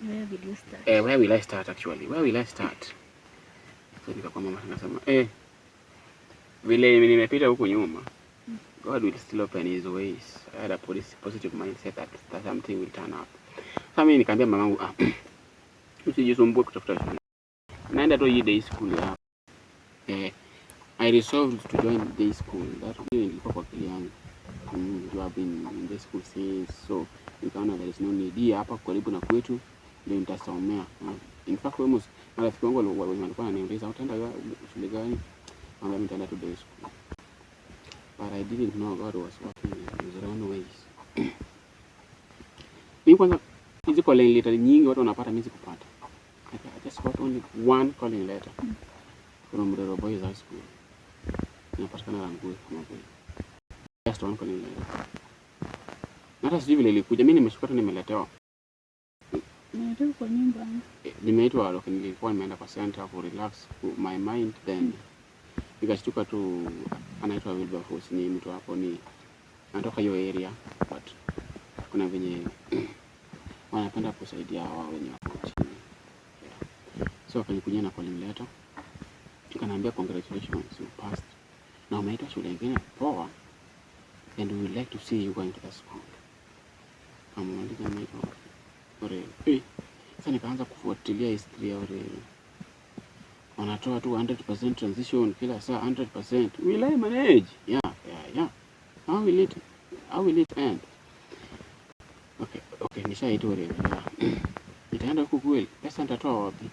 Where will you start? Where will I start actually? Where will I start? So nikakuwa mama nikasema vile nimepita huku nyuma, God will still open his ways. I had a positive mindset that something will turn up. Sasa mimi nikaambia mamangu, usijisumbue kutafuta shule. Naenda tu hii day school hapa. I resolved to join day school. That hiyo ilikuwa kwa akili yangu. You have been in day school since, so nikaona there is no need. Hii hapa karibu na kwetu ndio nitasomea. In fact, almost marafiki wangu walikuwa wananiuliza utaenda shule gani? Naambia nitaenda tu day school. But I didn't know God was working in his own ways. Mimi kwanza hizi calling letter nyingi watu wanapata, mimi sikupata. I just got only one calling letter from Mrero Boys High School. Inapatikana Rangwe kama vile. Just one calling letter. Na hata sijui vile ilikuja, mimi nimeshukua tu nimeletewa. Nimetoka kwa nyumba. Nimeitwa, okay, nilikuwa nimeenda kwa center ku relax my mind, then nikashtuka tu anaitwa Wilberforce, ni mtu hapo, ni anatoka hiyo area, but kuna venye wanapenda kusaidia hawa wenye wako chini. Yeah. So akanikujia na calling letter, akaniambia congratulations, you passed, na umeitwa shule ingine poa, and we would like to see you going to that school. Kamuuliza nimeitwa Orero. Sasa nikaanza kufuatilia history ya Orero. Wanatoa tu 100% transition kila saa 100%. Will I manage? Yeah. How will it end? Okay, nishaitwa Orero. Yeah. Nitaenda huku kweli? Pesa nitatoa wapi?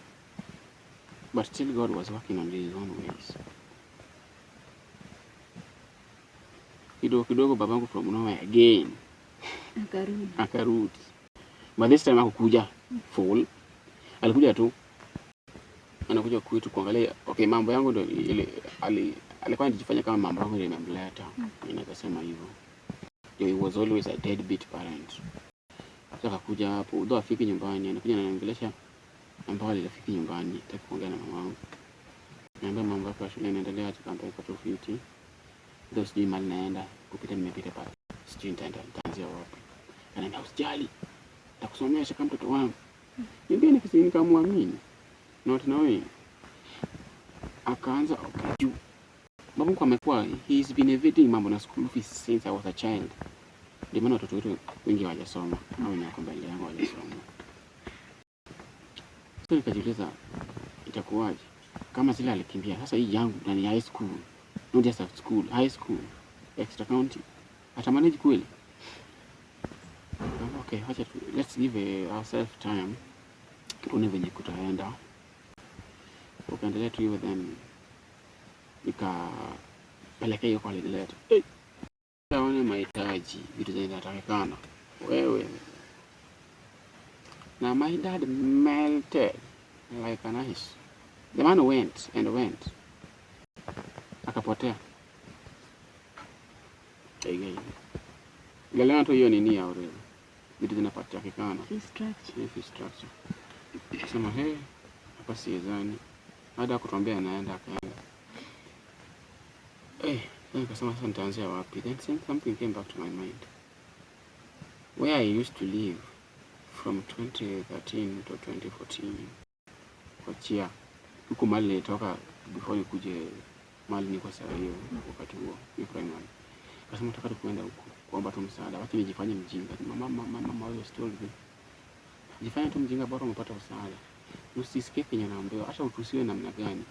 But still God was working on his own ways. Kidogo kidogo babangu from nowhere again Akarudi. Akarudi. But this time hakukuja full. Alikuja tu, anakuja kwetu kuangalia okay, mambo yangu ndio ile alikuwa anajifanya kama mambo yangu ndio imemleta. Inaweza sema hivyo. He was always a deadbeat parent. Sasa akakuja hapo, though afiki nyumbani, anakuja ananiongelesha ambao alifiki nyumbani, hataki kuongea na mamangu. Niambia mambo yako ya shule inaendelea aje? Kaambia iko tu fiti. Ndio sijui mahali naenda, kupita nimepita pale. Sijui nitaenda nitaanzia wapi. Ananiambia usijali, nitakusomesha kama mtoto wangu. Niambia nikamwamini. Not knowing. Akaanza okay, juu babangu amekuwa, he's been evading mambo na school fees since I was a child. Ndio maana watoto wetu wengi hawajasoma, au wenye wako mbele yangu hawajasoma. So nikajiuliza itakuwaje kama zile alikimbia. Sasa hii yangu na ni high school, not just at school, high school, extra county, atamanage kweli? Okay, wacha tu, let's give ourselves time tuone venye kutaenda. Ukaendelea tu hivyo, then nikapelekea hiyo calling letter. Hey, aone mahitaji, vitu zenye zinatakikana wewe. Na my dad melted like an ice. The man went and went, akapotea. Again. Galena tu hiyo nini ya Orero, vitu zinapatikana Fee structure. Fee structure. Sema he, hapa siwezani. Baada ya kutuambia anaenda, akaenda. Then nikasema sasa nitaanzia wapi? Then something came back to my mind. Where I used to live from 2013 to 2014 kwa Chia, huku mahali nilitoka before nikuje mahali niko saa hiyo, wakati huo ni primary. Akasema nataka tu kuenda huko kuomba tu msaada, wacha nijifanye mjinga. Mama mama mama always told me, jifanye tu mjinga, bora umepata msaada. Usisikie kenye naambiwa, hata utusiwe namna gani.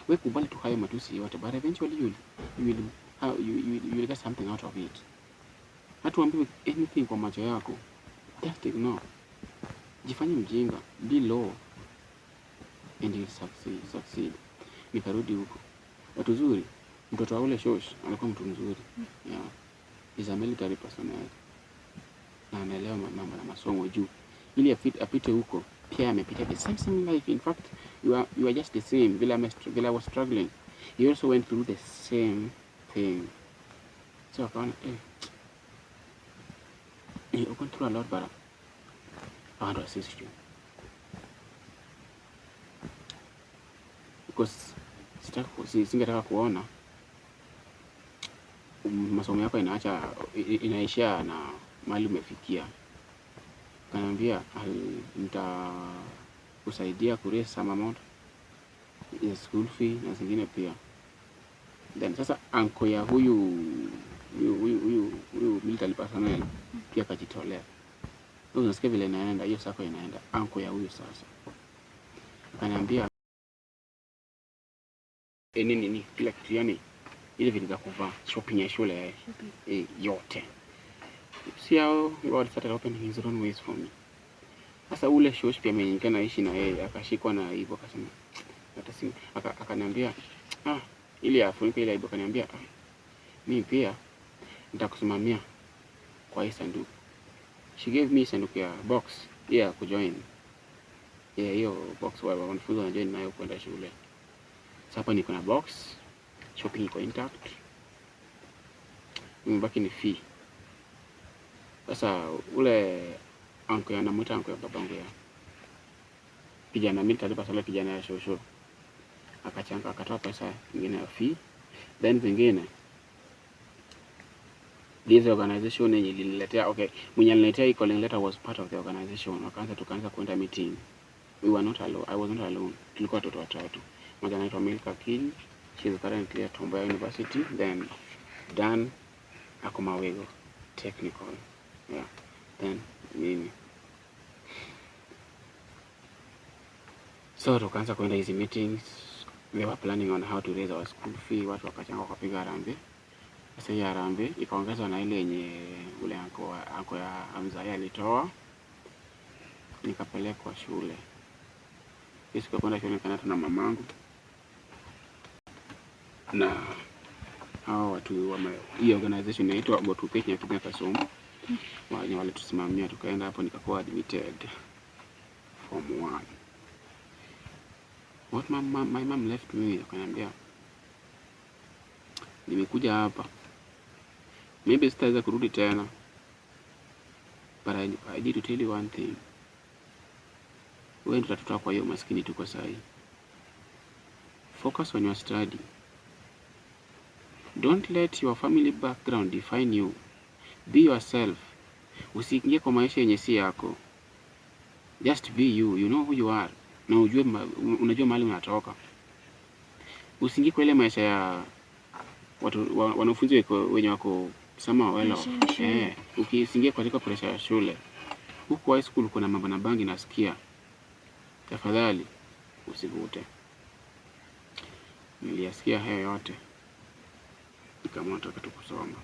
We kubali tu hayo matusi yote, but eventually you will get something out of it. Hata uambiwe anything kwa macho yako, just ignore. Jifanye mjinga, be low and you will succeed. Nikarudi huko. Watu zuri, mtoto wa ule shosh alikuwa mtu mzuri. Yeah. He's a military personnel. Na anaelewa mambo na masomo juu. Ili apite huko, pia amepitia the same life. In fact, you are just the same. Vile I was struggling. He also went through the same thing. So akaona, you went through a lot, but I want to assist you. Because singetaka kuona masomo yako inaishia na mahali umefikia. Akaniambia nitakusaidia ku raise some amount ya school fee na zingine pia. Then sasa uncle ya huyu military personnel pia akajitolea. Sasa unasikia vile inaenda, hiyo sako inaenda. Uncle ya huyu sasa akaniambia nini nini kila kitu, yani ile vitu za kuvaa, shopping ya shule, yote. See how God started opening his own ways for me. Sasa ule shosh pia mwenye nilikuwa naishi na yeye akashikwa na aibu, akasema hata si, akaniambia ili afunike ile aibu, akaniambia mimi pia nitakusimamia kwa hii sanduku. She gave me sanduku ya box ya kujoin. Yeah, hiyo box wa wanafunzi wanajoin nayo kwenda shule. Sasa hapa niko na box, shopping iko intact. Imebaki ni fee. Sasa ule uncle ya namuita uncle ya babangu ya kijana, mimi nitalipa sala kijana ya shosho. Akachanga, akatoa pesa nyingine ya fee. Then zingine this organization yenye iliniletea, okay, mwenye aliniletea hii calling letter was part of the organization. Tukaanza kwenda meeting. We were not alone. I was not alone. Tulikuwa watoto watatu. Mmoja anaitwa Milka King. She is currently at Tom Mboya University. Then Dan ako Mawego Technical. Yeah. Then mimi. So tukaanza kwenda hizi meetings. They were planning on how to raise our school fee. Watu wakachanga wakapiga harambee. Sasa hii harambee ikaongezwa na ile yenye ule anko ya Hamza alitoa. Nikapelekwa shule. Hii siku ya kwenda shule nikaenda tu na mamangu na hao watu wa hii organization inaitwa Go to Kenya Kenya Kasumu. Wenye walitusimamia, tukaenda hapo nikakuwa admitted form 1. What my mom left me, akaniambia nimekuja hapa, maybe sitaweza kurudi tena, but I need to tell you one thing. Wewe ndio utatutoa kwa hiyo maskini tuko sahi. Focus on your study. Don't let your family background define you. Be yourself. Usiingie kwa maisha yenye si yako. Just be you. You know who you are. Na unajua mahali unatoka. Usiingie kwa ile maisha ya watu wanafunzi wenye wako sama well off. Ukiingia katika pressure ya shule. Huku high school kuna mambo na bangi nasikia. Tafadhali usivute. Niliyasikia hayo yote. Nikaamua nataka tu kusoma.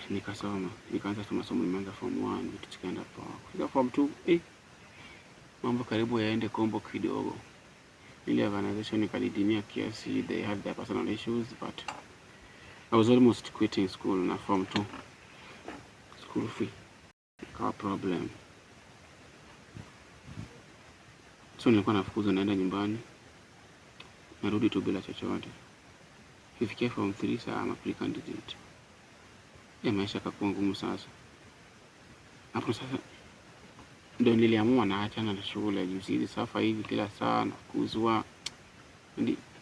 Nikasoma. Nikaanza tu masomo, nimeanza form 1, vitu zikaenda poa. Kufika form 2, mambo karibu yaende kombo kidogo. Ile organization ikalidimia kiasi, they had their personal issues, but I was almost quitting school na form 2. School fee ikawa problem. So nilikuwa nafukuzwa, naenda nyumbani, narudi tu bila chochote. Kifikia form 3 saa ama pre-candidate. Ya maisha yakakuwa ngumu sasa. Hapo sasa ndio niliamua naachana na shule. Juu hizi safa hivi kila saa nafukuzwa.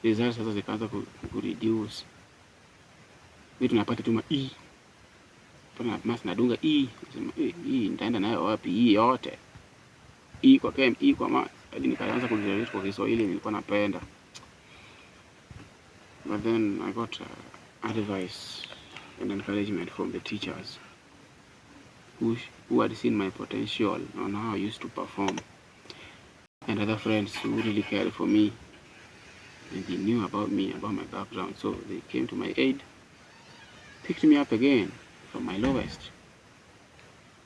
Results sasa zikaanza ku reduce. Vitu napata tu ma E. Pana maths nadunga E. Nasema eh, hii nitaenda nayo wapi hii yote? E kwa chem, E kwa maths. Hadi nikaanza kudeteriorate kwa Kiswahili nilikuwa napenda. But then I got advice and encouragement from the teachers who had seen my potential on how I used to perform, and other friends who really cared for me, and they knew about me, about my background, so they came to my aid, picked me up again from my lowest,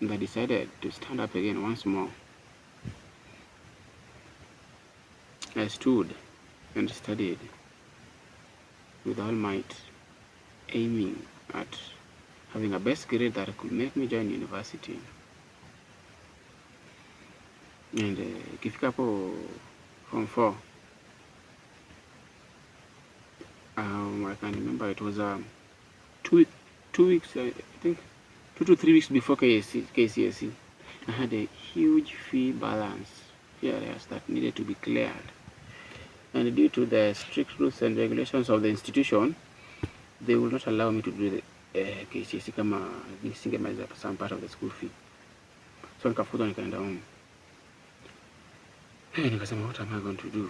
and I decided to stand up again once more. I stood and studied with all might, aiming at having a best grade that could make me join university. And ikifika hapo form 4, I can remember it was 2 weeks, I think 2 to 3 weeks before KCSE. I had a huge fee balance, fee arrears that needed to be cleared. And due to the strict rules and regulations of the institution, they will not allow me to do the KCSE kama nisingemaliza some part of the school fee. So nikafukuzwa nikaenda home. Hey, nikasema what am I going to do?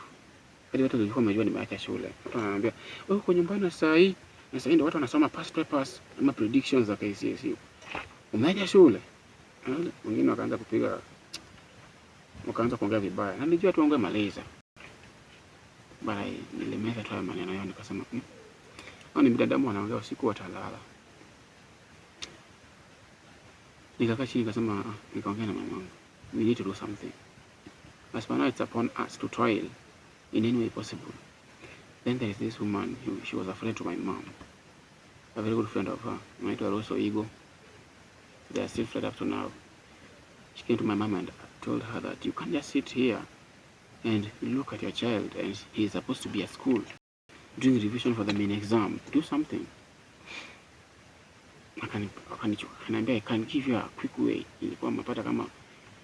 Hadi watu walikuwa wamejua nimeacha shule. Watu wananiambia, "Wewe uko nyumbani saa hii?" Na saa hii ndio watu wanasoma past papers ama predictions za KCSE. Umeacha shule? Wengine wakaanza kupiga, wakaanza kuongea vibaya. Na nilijua tu ongea maliza. But nilimeza tu hayo maneno yao nikasema, hao ni binadamu wanaongea usiku watalala. Nikakaa chini nikasema, nikaongea na mamangu. We need to do something. As for now, it's upon us to toil in any way possible. Then there is this woman, she was a friend to my mom, a very good friend of her. Anaitwa Rose Oigo. They are still friends up to now. She came to my mom and told her that you can't just sit here and look at your child and he is supposed to be at school doing revision for the main exam. Do something. Akaniambia I can give you a quick way. Nilikuwa nimepata kama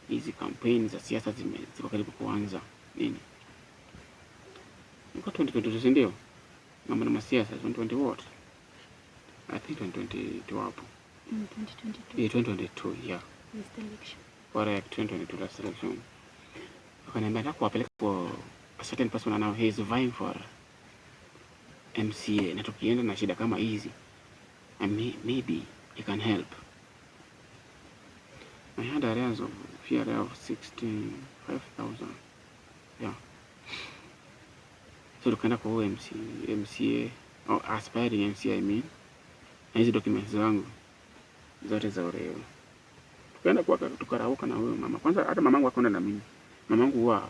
hizi campaign za siasa ziko karibu kuanza nini, ilikuwa 2022, si ndio? Mambo na masiasa 2020 what? I think 2022 hapo. 2022. Yeah, 2022, yeah. Last election. Correct, 2022 last election. Akaniambia nataka kuwapeleka kwa a certain person now he is vying for MCA, na tukienda na shida kama hizi and maybe he can help. I had arrears of fee of 65,000. Yeah. So tukaenda kwa huyo MCA or aspiring MCA I mean, na hizi documents zangu zote za ureo. Tukaenda kwa tukarauka na huyo mama. Kwanza hata mamangu akaenda na mimi. Mamangu huwa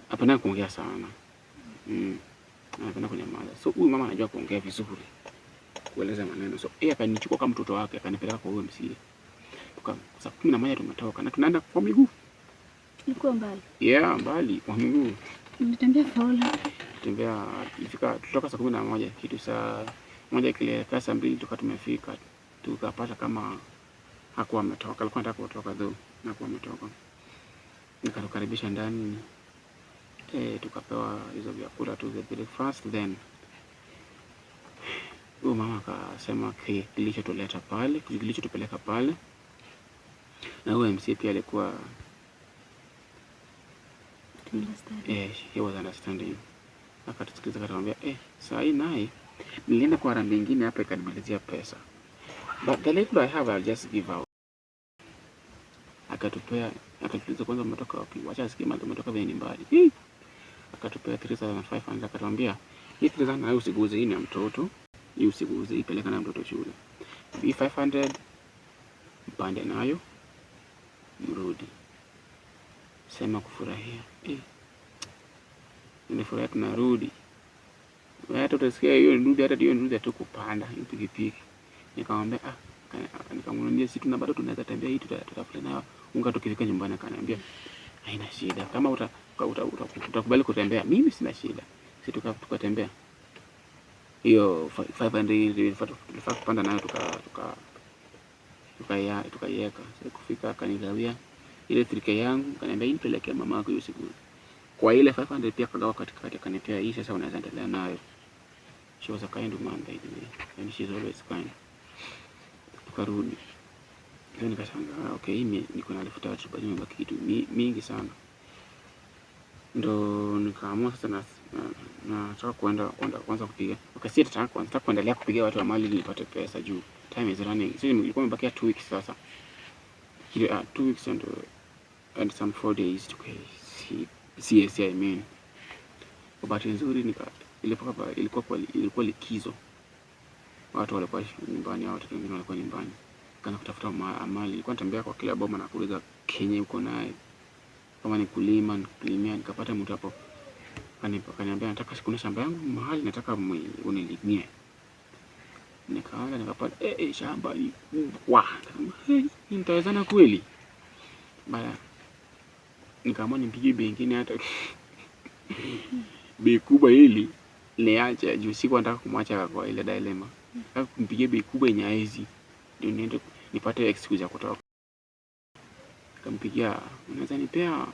hapenda kuongea sana. Anapenda kunyamaza. So huyu mama anajua kuongea vizuri, kueleza maneno. So yeye akanichukua kama mtoto wake akanipeleka kwa huyo MCA. Tuka saa 11 tumetoka na tunaenda kwa miguu. Ilikuwa mbali. Yeah, mbali kwa miguu. Mlitembea for how long? Tembea, tulifika tutoka saa 11 kitu saa moja kile saa 2 tuka tumefika, tukapata kama hakuwa ametoka, alikuwa anataka kutoka though, hakuwa ametoka. Nikatukaribisha ndani, tukapewa hizo vyakula tu vya breakfast, then huyo mama akasema kilichotuleta pale, kilichotupeleka pale, na huyo MC pia alikuwa he was understanding. Akatusikiliza akatuambia, saa hii naye nilienda kwa harambee ingine hapa ikanimalizia pesa, but the little I have I'll just give out. Akatupea, akatuuliza kwanza umetoka wapi, wacha asikie mahali umetoka venye ni mbali. Hii. Akatupea 3500 akatuambia hii 3500 usiguze, hii ni ya mtoto, hii usiguze, ipeleka na mtoto shule. Hii 500 mpande nayo mrudi. Sema kufurahia. Nilifurahia tunarudi. Hata utasikia hiyo nduthi, hata hiyo nduthi hatukupanda hiyo pikipiki. Nikamwambia nikamwambia si tuna bado tunaweza tembea hii, tutafute nayo unga tukifika nyumbani. Akaniambia haina shida, kama utakubali kutembea, mimi sina shida. Si tukatembea hiyo 500 tulifaa kupanda nayo tukaiweka. Sasa kufika akanigawia ile 3K yangu, akaniambia hii nipelekea mama yako hiyo siku. Kwa ile 500 pia akagawa katikati, akanipea hii, sasa unaweza endelea nayo. She was a kind woman, by the way, and she's always kind. Tukarudi. Sasa nikashangaa, okay, hii niko na 3,000, bado imebaki kitu mingi sana. Ndo nikaamua sasa nataka kuenda kwanza kupiga. Okay, si nataka kwanza, nataka kuendelea kupiga watu wa mali ili nipate pesa juu time is running. So ilikuwa imebakia 2 weeks sasa. Kile 2 weeks and some 4 days to KCSE, I mean. Kwa bahati nzuri ilikuwa likizo. Watu walikuwa nyumbani, au watoto wengine walikuwa nyumbani. Kaanza kutafuta mali. Nilikuwa natembea kwa kila boma na kuuliza kenye uko naye. Kama ni kulima, nikulimia, nikapata mtu hapo. Akaniambia nataka kuna shamba yangu mahali nataka unilimie. Nikaanza nikapata shamba ni kubwa. Nikasema, hey, nitawezana kweli? Baya nikaamua nipige bei nyingine hata bei kubwa ili niache juu sikuwa nataka kumwacha kwa ile dilemma. Nataka kumpigia bei kubwa yenye haezi ndio niende nipate excuse ya kutoka. Nikampigia, unaweza nipea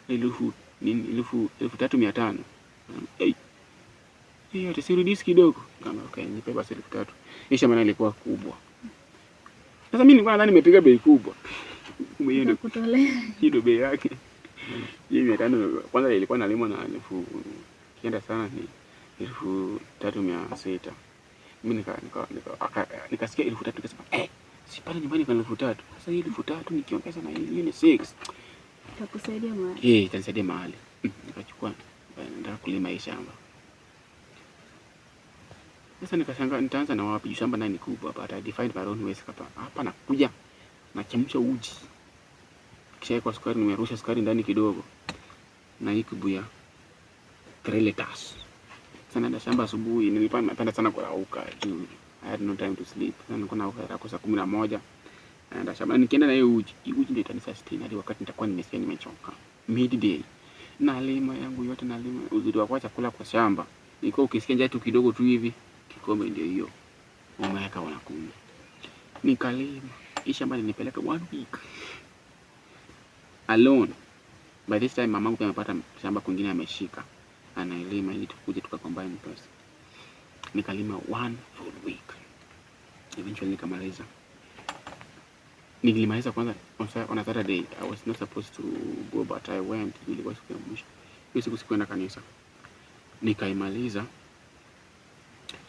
elfu nini, 3,500. Hey, hiyo hata si reduce kidogo. Kama okay, nipe basi 3,000. Hii shamba ilikuwa kubwa. Sasa mimi nilikuwa nadhani nimepiga bei kubwa. Kumbe hiyo ndio Kutolea. Hiyo ndio bei yake. Hii 500 kwanza ilikuwa nalimwa na elfu kienda sana ni 3,600. Mimi nikasikia 3,000 nikasema, si pale nyumbani kwa 3,000. Sasa hii 3,000 nikiongeza na hii ni 6. Itakusaidia mahali. Itanisaidia mahali. Nikachukua, nataka kulima hii shamba. Sasa nikashangaa nitaanza na wapi? Shamba naye ni kubwa, but I defined my own ways. Hapa hapa nakuja nachemsha uji. Kisha kwa sukari nimerusha sukari ndani kidogo. Na hii kibuyu ya 3 liters. Sasa naenda shamba asubuhi, nilikuwa napenda sana kurauka juu I had no time to sleep. Sasa nilikuwa narauka saa 11. Naenda shamba. Nikienda na hiyo uji, hii uji ndio itanisustain hadi wakati nitakuwa nimesikia nimechoka. Midday. Nalima yangu yote nalima. Uzuri wa kuacha chakula kwa shamba. Nilikuwa ukisikia njaa tu kidogo tu hivi, kikombe ndio hiyo. Umeweka unakunywa. Nikalima. Hii shamba ilinipeleka 1 week. Alone. By this time mamangu pia amepata shamba kwingine ameshika. Anailima ili tukuje tukacombine pesa. Nikalima 1 full week. Eventually nikamaliza. Nilimaliza kwanza on a Saturday. I was not supposed to go but I went. Ilikuwa siku ya mwisho. Hiyo siku sikuenda kanisa. Nikaimaliza.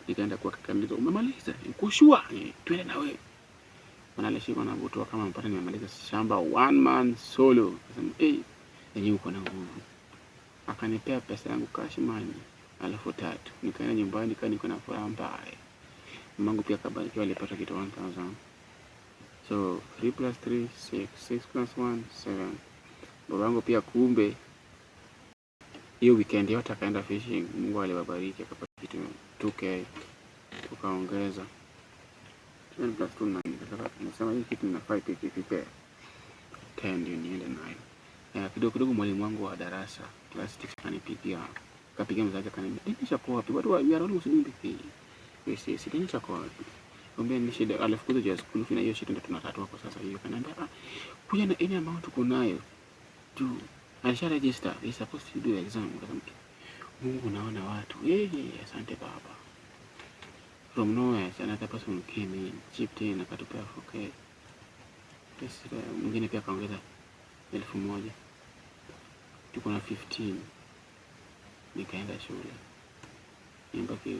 Nikaenda kwa kaka yangu, umemaliza? Uko sure? Twende na wewe. Wanalishika na butoa kama mpata nimemaliza shamba one man solo. Akasema, yenyewe uko na nguvu. Akanipea pesa yangu cash money 3,000. Nikaenda nyumbani nikaa niko na furaha mbaya. Mamangu pia akabarikiwa alipata kitu 1000. So 3 plus 3 6, 6 plus 1 7. Babangu pia kumbe hiyo weekend yote akaenda fishing. Mungu aliwabariki akapata kitu 2K. Tukaongeza 7 plus 2 9. Nikataka nasema hii kitu ninafaa ifike 10 ndio niende nayo. Kidogo kidogo mwalimu wangu wa darasa class 6 akanipigia. Akapigia mzazi akaniambia, Dennis ako wapi? Watu wa, we are almost doing the thing. Yes, yes, Dennis ako wapi? Nikamwambia ni shida, alifukuzwa juu ya school fee na hiyo shida ndio tunatatua kwa sasa hiyo. Akaniambia, kuja na any amount uko nayo. Tu alisha register, he's supposed to do the exam. Nikasema, Mungu naona watu. Asante baba. From nowhere another person came in, chipped in akatupea 4K. Yes, mwingine pia akaongeza 1,000. Tuko na 15. Nikaenda shule. Nibaki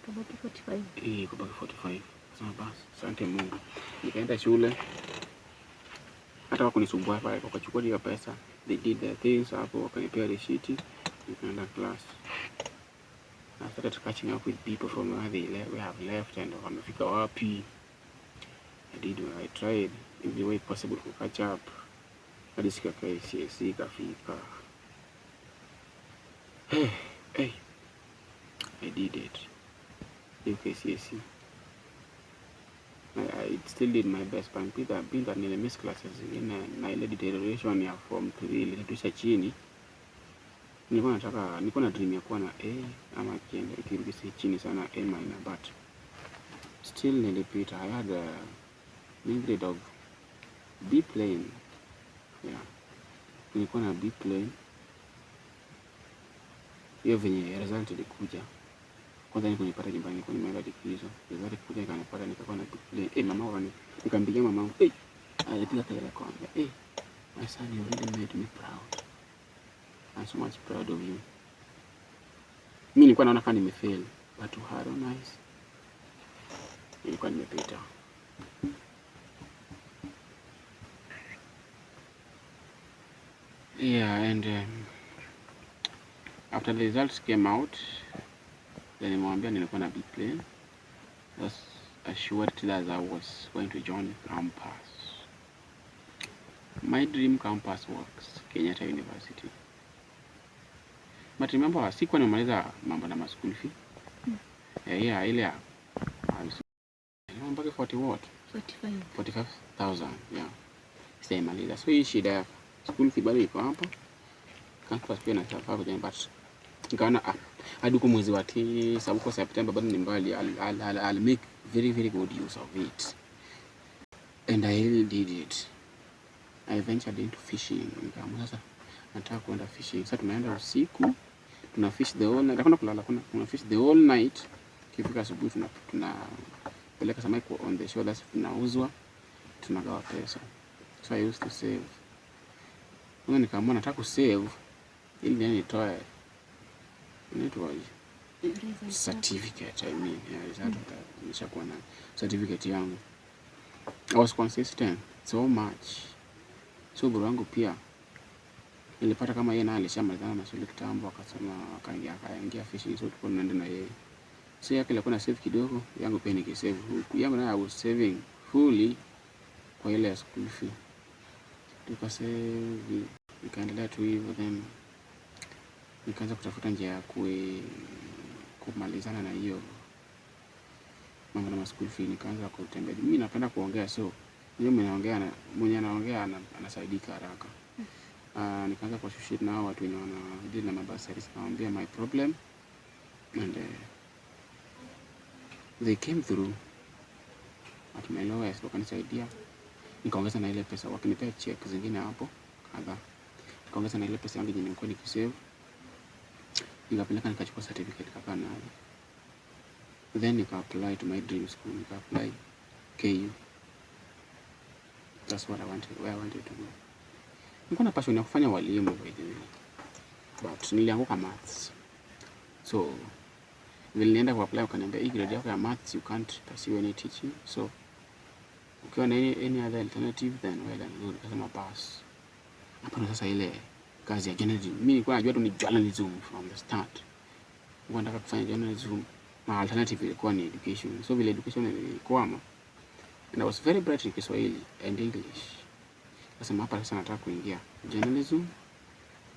Kabaki 45. Kubaki 45. Sema basi, asante Mungu. Nikaenda shule. Hata wakunisumbua pale, wakachukua hiyo pesa. They did their things hapo, wakanipea receipt. Nikaenda class. I started catching up with people from where they we have left and wamefika wapi. I tried every way possible to catch up. Hadi siku ya KCSE ikafika. Hey, hey. I did it. Hiyo KCSE. I still did my best, but being that nilimiss classes zingine na ile deterioration ya form 3 ilinitusha chini. Nilikuwa na dream ya kuwa na A ama ikienda ikirudi si chini sana A minor, but still nilipita. I had a grade of B plain. Yeah. Nilikuwa na B plain. Hiyo venye result ilikuja. Kwanza ni kunipata nyumbani, nilikuwa nimeenda likizo. Result ilikuja ikanipata, nikakuwa na play. Eh, mama wangu, nikampigia mamangu. Eh, alipiga kelele kwanza. Eh, my son, you really made me proud. I'm so much proud of you. Mimi nilikuwa naona kama nimefail, but to her own eyes nilikuwa nimepita. Yeah, and after the results came out, then nimwambia nilikuwa na B plane. Was assured that I was going to join campus. My dream campus was Kenyatta University. But remember, sikuwa nimemaliza mambo na school fee. Yeah, ile ya mpaka 40 what? 45. 45,000, yeah. Sijaimaliza. So hii shida ya school fee bado iko hapo. Campus pia nataka kujoin, but nikaona hadi huko mwezi wa 9 huko September bado ni mbali. I'll make very very good use of it. And I really did it. I ventured into fishing. Nikaamua sasa nataka kuenda fishing. Sasa tunaenda usiku, tuna fish the whole night. Hakuna kulala, kuna fish the whole night. Kifika asubuhi tunapeleka samaki on the shore, that's tunauzwa, tunagawa pesa. So I used to save. Kwanza nikaamua nataka kusave ili niende nitoe inaitwaje? Certificate, I mean, yeah, result nishakuwa na certificate yangu. I was consistent so much. So bro wangu pia nilipata kama yeye naye alishamalizana na shule kitambo, akasema akaingia fishing, so tulikuwa tunaenda na yeye. So yake ilikuwa na save kidogo, yangu pia nikisave huku. Yangu naye I was saving fully kwa ile ya school fee. Tukasave, nikaendelea tu hivyo, then nikaanza kutafuta njia ya kumalizana na hiyo mambo na school fee. Nikaanza kutembea. Mimi napenda kuongea, so hiyo mwenye anaongea na mwenye anaongea anasaidika haraka. Nikaanza kuassociate na hao watu wenye wana deal na mabursaries, nikamwambia my problem and they came through at my lowest, wakanisaidia. Nikaongeza na ile pesa, wakinipea check zingine hapo kadhaa, nikaongeza na ile pesa yangu yenye nilikuwa nikisave, nikapeleka nikachukua certificate kakaa nayo, then nika apply to my dream school, nika apply KU. That's what I wanted, where I wanted to go. Nilikuwa na passion ya kufanya walimu by the way, but nilianguka maths. So vile nilienda ku apply wakaniambia hii grade yako ya maths you can't pursue any teaching, so ukiwa na any other alternative then well and good. Nikasema pass. Hapo ndo sasa ile kazi ya journalism. Mimi nilikuwa najua tu ni journalism from the start. Nilikuwa nataka kufanya journalism na alternative ilikuwa ni education. So vile education ilikwama, and I was very bright in Kiswahili and English. Nasema hapa sasa nataka kuingia journalism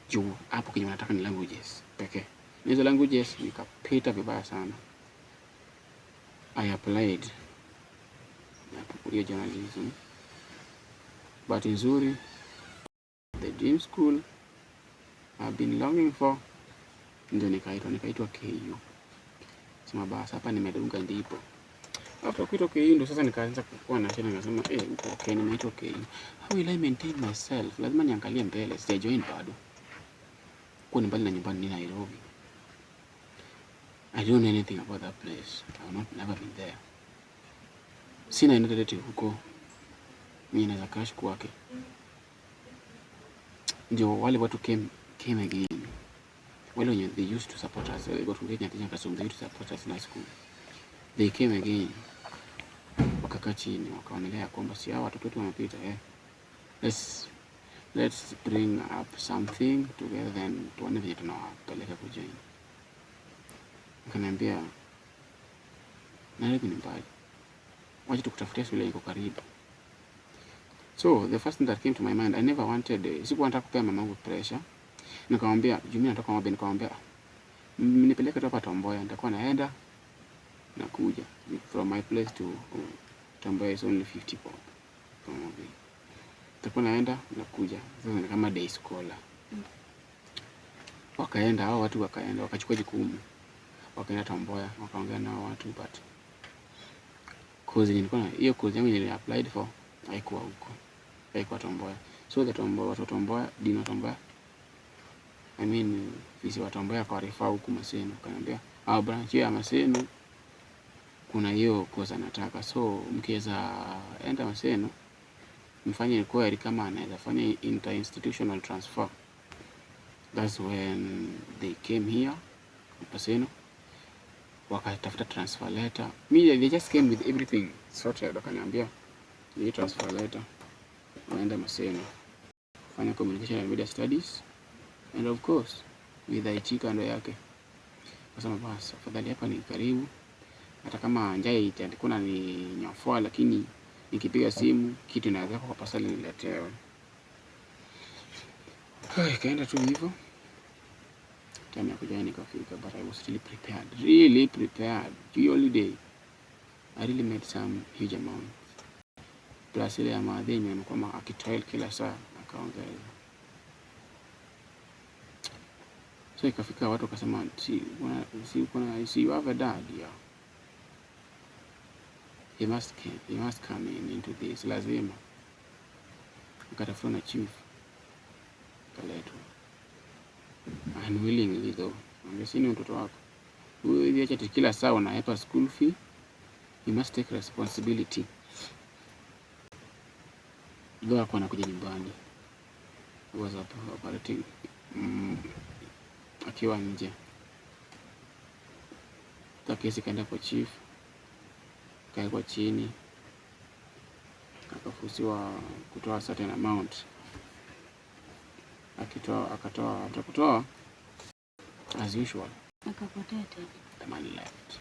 juu hapo kenye nataka ni languages pekee. Na hizo languages nikapita vibaya sana. I applied hiyo journalism. Bahati nzuri the dream school I've been longing for ndio nikaitwa KU. Sema basi hapa nimedunga ndipo. After kuitwa KU ndio sasa nikaanza kukua na tena nikasema huko okay, nimeitwa KU. How will I maintain myself? Lazima niangalie mbele, sija join bado. Kwa ni mbali na nyumbani ni Nairobi. I don't know anything about that place. I've not never been there. Sina any relative huko. Mimi naweza crash kwake. Ndio wale watu came again. Wale wenye they used to support us, they got to Kenya Teaching Classroom, they used to support us in school. They came again. Wakakaa chini wakaonelea kwamba si hawa watoto wetu wamepita. Let's bring up something together then tuone venye tunawapeleka kujoin. Akaniambia Nairobi ni mbali, wacha tukutafutia shule iko karibu. So the first thing that came to my mind, I never wanted, sikuwa nataka kupea mamangu pressure. Nikamwambia juu mimi natoka Homa Bay, nikamwambia nipeleke tu hapa Tom Mboya, nitakuwa naenda nakuja. From my place to Tom Mboya is only 50 bob from Homa Bay. Nitakuwa naenda nakuja. Sasa ni kama day scholar. Wakaenda hao watu, wakaenda wakachukua jukumu, wakaenda Tom Mboya wakaongea na hao watu, but course yenye nilikuwa na hiyo course yangu yenye applied for haikuwa huko, haikuwa Tom Mboya. So the Tom Mboya, watu wa Tom Mboya, Dean wa Tom Mboya I mean, VC wa Tom Mboya akawarefer huku Maseno, akaniambia au branch ya Maseno kuna hiyo course anataka, so mkiweza enda Maseno mfanye inquiry kama anaweza fanya inter-institutional transfer. That's when they came here Maseno, wakatafuta transfer letter. Me, they just came with everything sorted, wakaniambia hii transfer letter, unaenda Maseno fanya communication and media studies and of course with IT kando yake. Kasema basi afadhali hapa ni karibu, hata kama njaa itakuwa ni nyofoa, lakini nikipiga simu kitu inaweza kwa pasali niletewe. Ikaenda tu hivyo. Time ya kujoin ikafika, but I was really prepared, really prepared. Juu holiday I really made some huge amount, plus ile ya maadhini amekuwa akitoil kila saa akaongeza. So ikafika watu wakasema, si you have a dad? Yeah, he must come in into this, lazima. Akatafuta na chief kaletwa unwillingly though, ambia si ni mtoto wako huyu, acha kila saa unaepa school fee, you must take responsibility. Though hakuwa anakuja nyumbani, he was operating akiwa nje. Kesi ikaenda kwa chief, kawekwa chini, akafusiwa kutoa certain amount. Akitoa, akatoa, after kutoa as usual, Akapotea tena. The money left.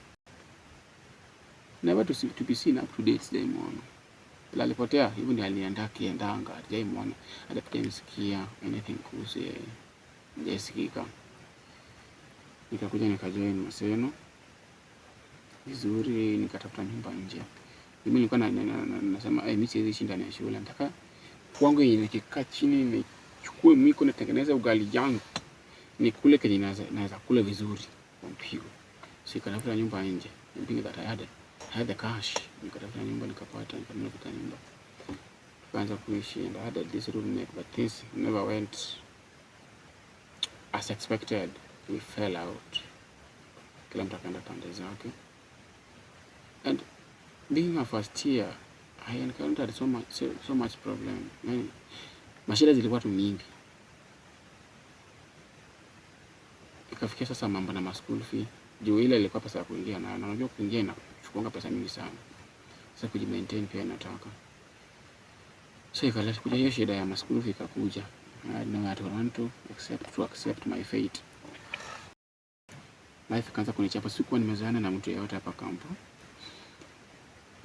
Never to be seen up to date, sijaimwona. Ila alipotea hivyo ndio alienda akiendanga, hatujaimwona, hata anything kuhusu yeye, hajaisikika. Nikakuja nikajoin Maseno vizuri, nikatafuta nyumba nje. Mimi nilikuwa nasema mimi siwezi ishi ndani ya shule, nataka kwangu yenye nikikaa chini nichukue mwiko nitengeneze ugali yangu nikule kenye naweza kula vizuri kwa mpigo. So nikatafuta nyumba nje, being that I had the cash, nikatafuta nyumba nikapata, nikanunua katika nyumba, tukaanza kuishi and I had this roommate, but things never went as expected. We fell out, kila mtu akaenda pande zake, and being a first year I encountered so much problem. Yani, mashida zilikuwa tu mingi, ikafikia sasa mambo na ma school fee, juu ile ilikuwa pesa ya kuingia na unajua kuingia inachukuanga pesa mingi sana. Sasa kujimaintain pia inataka, so ikaleta kuja hiyo shida ya ma school fee ikakuja. I had nowhere to run to except to accept my fate. Life ikaanza kunichapa. Sikuwa nimezoeana na mtu yeyote hapa kampo,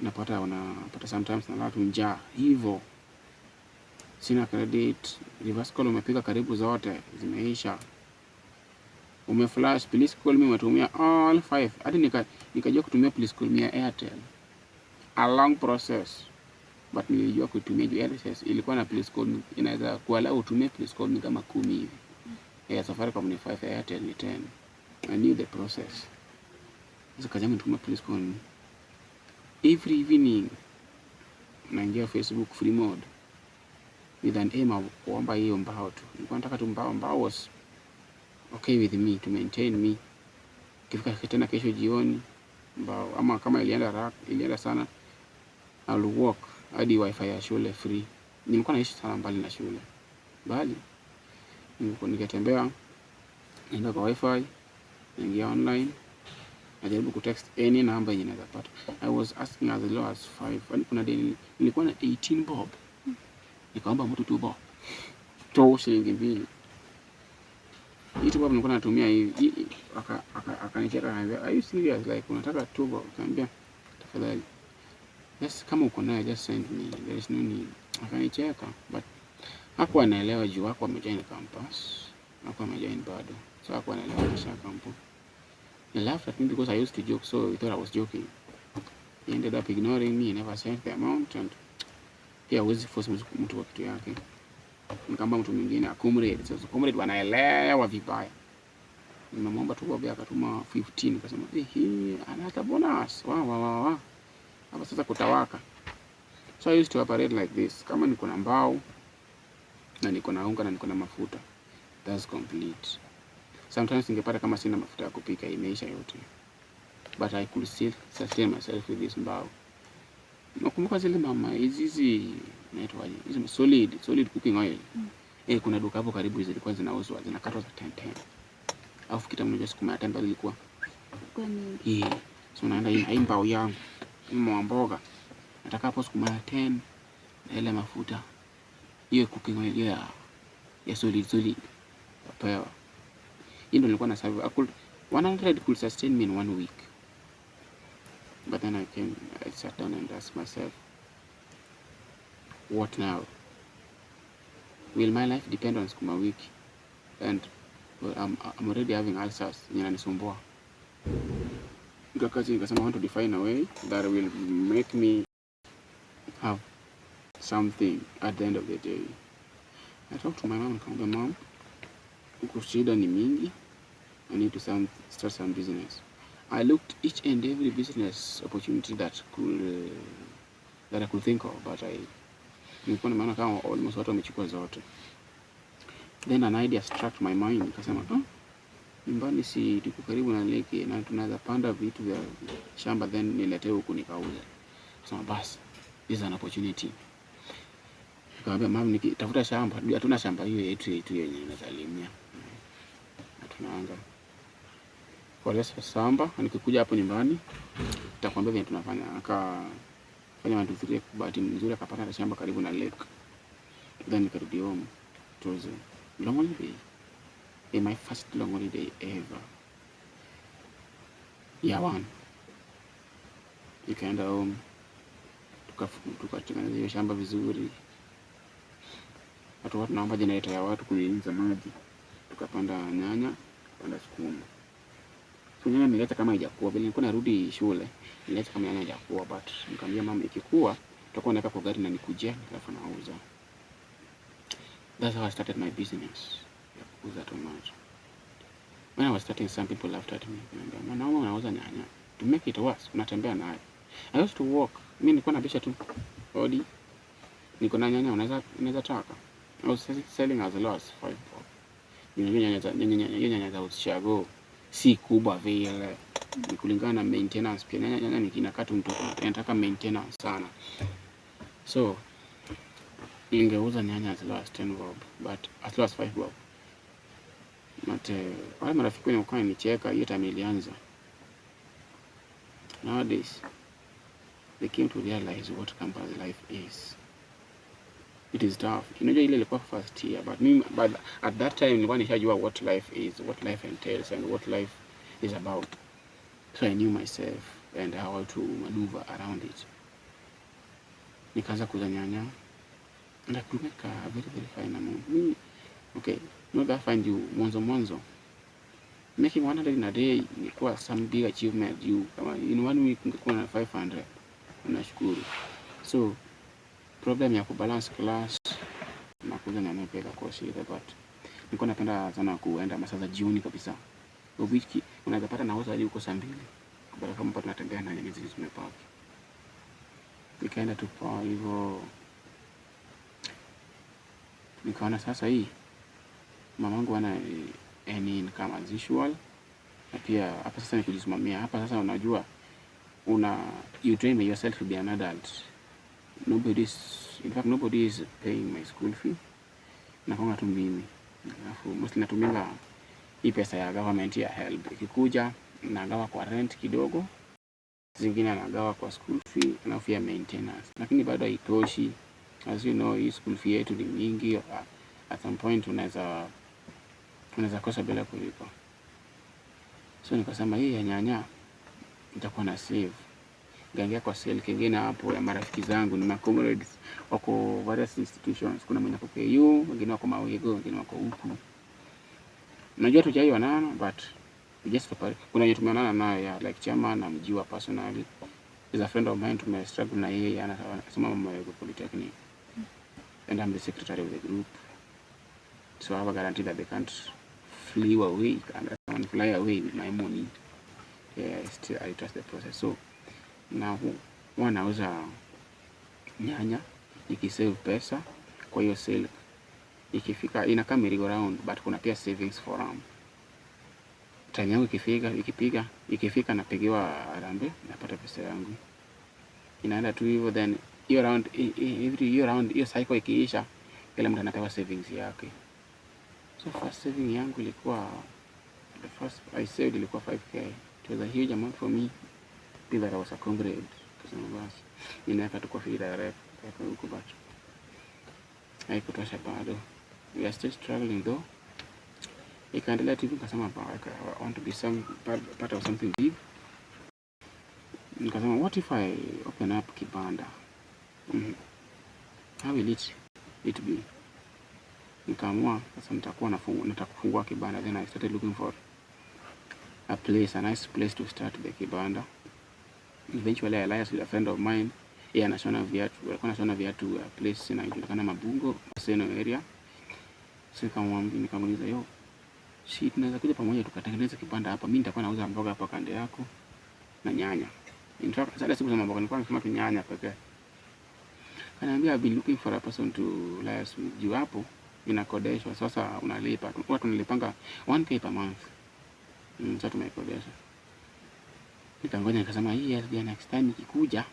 napata unapata sometimes nalala tu njaa hivyo, sina credit, reverse call umepiga karibu zote zimeisha, umeflash please call me, umetumia all five hadi nikajua kutumia please call me ya Airtel, a long process but nilijua kuitumia juu Airtel ilikuwa na please call me, inaweza kuallow utumie please call me kama 10 hivi. Ya Safaricom ni 5, ya Airtel ni 10. I knew the process. Sasa kazi yangu nitumia please call me every evening, naingia Facebook free mode with an aim of kuomba hiyo mbao tu. Nilikuwa nataka tu mbao, mbao was okay with me to maintain me. Ikifika tena kesho jioni mbao, ama kama ilienda sana, I'll walk hadi wifi ya shule free. Nilikuwa naishi sana mbali na shule, bali nilikuwa nikitembea naenda kwa wifi, naingia online, najaribu kutext any number yenye naweza pata. I was asking as low as 5. Yaani kuna day nilikuwa na 18 bob, nikaomba mtu 2 bob to shilingi 2. Hii 2 bob nilikuwa natumia hivi, akanicheka akaniambia, are you serious, like unataka 2 bob? Nikamwambia tafadhali, just kama uko nayo just send me, there is no need. Akanicheka, but hakuwa anaelewa juu hakuwa amejoin campus, hakuwa amejoin bado, so hakuwa anaelewa maisha ya campus. He laughed at me because I used to joke, so he thought I was joking. He ended up ignoring me, he never sent the amount, and pia huwezi force mtu kwa kitu yake. Nikaomba mtu mwingine, a comrade. Sasa comrade wanaelewa vibaya. Nimemwomba tu bob, akatuma 15, nikasema eh, hii another bonus. Wa wa wa wa. Hapa sasa kutawaka. So I used to operate like this. Kama niko na mbao na niko na unga na niko na mafuta, That's complete. Sometimes ningepata kama sina mafuta ya kupika, imeisha yote, but I could still sustain myself with this mbao. Nakumbuka zile mama hizi hizi inaitwaje, hizi solid cooking oil. Eh, kuna duka hapo karibu zilikuwa zinauzwa zinakatwa za 10 10. Alafu kitambo, unajua sukuma ya 10 bado ilikuwa Kwa mingi. Eh, so naenda hii mbao yangu, mama mboga, nataka hapo sukuma ya 10 na ile mafuta hiyo cooking oil hiyo ya solid pewa. Hii ndio nilikuwa na survive. I could 100 could sustain me in one week, but then I came, I sat down and asked myself, what now? Will my life depend on sukuma wiki? And well, I'm already having ulcers yenye inanisumbua. Nikakaa chini nikasema, I want to define a way that will make me have something at the end of the day. I talked to my mom, nikamwambia, "Mom, huku shida ni mingi. I need to start some business." I looked each and every business opportunity that I could think of, but I nilikuwa nimeona kama almost watu wamechukua zote. Then an idea struck my mind, nikasema, "Oh, nyumbani si tuko karibu na lake na tunaweza panda vitu vya shamba, then niletee huku nikauze." Kasema, "Bas, this is an opportunity." Nikamwambia mama, nikitafuta shamba, hatuna shamba hiyo yetu yenye inaweza limia. Hatunaanga. Kwa hiyo shamba, nikikuja hapo nyumbani nitakwambia vile tunafanya. Akafanya 1 2 3, bahati nzuri akapata shamba karibu na lake. Then nikarudi home. It was a long holiday. In my first long holiday ever. Year one. Nikaenda home, tukatengeneza hiyo shamba vizuri. Watu tunaomba generator ya watu kunyunyiza maji. Tukapanda nyanya, tukapanda sukuma. So nyanya niliacha kama haijakuwa. Vile nilikuwa narudi shule, niliacha kama nyanya haijakuwa, but nikamwambia mama, ikikua tutakuwa naweka kwa gari na nikujia, alafu nauza. That's how I started my business ya kuuza tomato. When I was starting, some people laughed at me. Niambia, "Mwanaume unauza nyanya?" To make it worse, unatembea nayo. I used to walk. Mimi nilikuwa nabisha tu hodi. "Niko na nyanya, unaweza taka?" I was selling as low as 5 bob. Unajua nyanya za ushago si kubwa vile. Ni kulingana na maintenance pia. Nyanya ni kinakaa tu mtoto, inataka maintenance sana. So ningeuza nyanya as low as 10 bob, but as low as 5 bob. But wale marafiki wenye walikuwa wananicheka hiyo time nilianza, nowadays they came to realize what campus life is. It is tough. Unajua ile ilikuwa first year, but mimi, but at that time nilikuwa nishajua what life is, what life entails and what life is about. So I knew myself and how to maneuver around it. Nikaanza kuuza nyanya and I could make a very very fine amount. Mimi, okay, not that fine juu mwanzo mwanzo making 100 in a day ilikuwa some big achievement, juu kama in one week ungekuwa na 500 unashukuru. So problem ya kubalance class na kuuza nyanya pia ikakuwa shida, but nilikuwa napenda sana kuenda masaa za jioni kabisa. Of which unaweza pata nauza hadi huko saa 2, but kama hapa tunatembea na nyanya zile zimepaki. Nikaenda tu poa hivyo, nikaona sasa hii mamangu ana any income as usual, na pia hapa sasa ni kujisimamia. Hapa sasa unajua una you train yourself to be an adult. Nobody is, in fact nobody is paying my school fee, nakonga tu mimi, alafu mostly natumianga hii pesa ya government ya HELB. Ikikuja nagawa kwa rent kidogo, zingine nagawa kwa school fee, alafu ya maintenance, lakini bado haitoshi. As you know, hii school fee yetu ni mingi. At some point unaweza kosa bila kulipa. So nikasema hii ya nyanya nitakuwa na save. Nikaingia kwa sale kingine hapo ya marafiki zangu, ni ma comrades wako various institutions. Kuna mwenye ako KU, wengine wako Mawego, wengine wako huku. Unajua tujaionana, but we just, kuna wenye tumeonana naye ya like chairman namjua personally. Is a friend of mine, tume struggle na yeye, anasoma Mawego Polytechnic. And I'm the secretary of the group. So I have a guarantee that they can't flee away, can't fly away with my money. Yeah, still I trust the process. So na huwa nauza nyanya nikisave pesa kwa hiyo sale. Ikifika inakaa merry go round, but kuna pia savings forum. Time yangu ikifika, ikipiga, ikifika napigiwa harambee, napata pesa yangu. Inaenda tu hivyo, then hiyo round, every hiyo round, hiyo cycle ikiisha, kila mtu anapewa savings yake. So first saving yangu ilikuwa, the first I saved ilikuwa 5K. It was a huge amount for me, being that I was a comrade. Kasema basi ninaweka tu kwa fee direct kwa huko, but haikutosha bado. We are still struggling though. Ikaendelea tu hivyo, nikasema I want to be some part of something big. Nikasema what if I open up kibanda? How will it be? Nikaamua sasa nitakuwa nataka kufungua kibanda. Then I started looking for a place, a nice place to start the kibanda. Eventually I allied with a friend of mine. Yeye anashona viatu, alikuwa anashona viatu a place inajulikana Mabungo, Maseno area. So nikamwambia, nikamuuliza, yo, si tunaweza kuja pamoja tukatengeneza kibanda hapa. Mimi nitakuwa nauza mboga hapa kando yako na nyanya. In fact, sasa sikusema mboga, nilikuwa nasema tu nyanya pekee. Kaniambia I've been looking for a person to liaise with. Juu hapo inakodeshwa, sasa unalipa. Huwa tunalipanga 1K per month. Sasa tumekodesha. Nikangoja nikasema hii ya next time ikikuja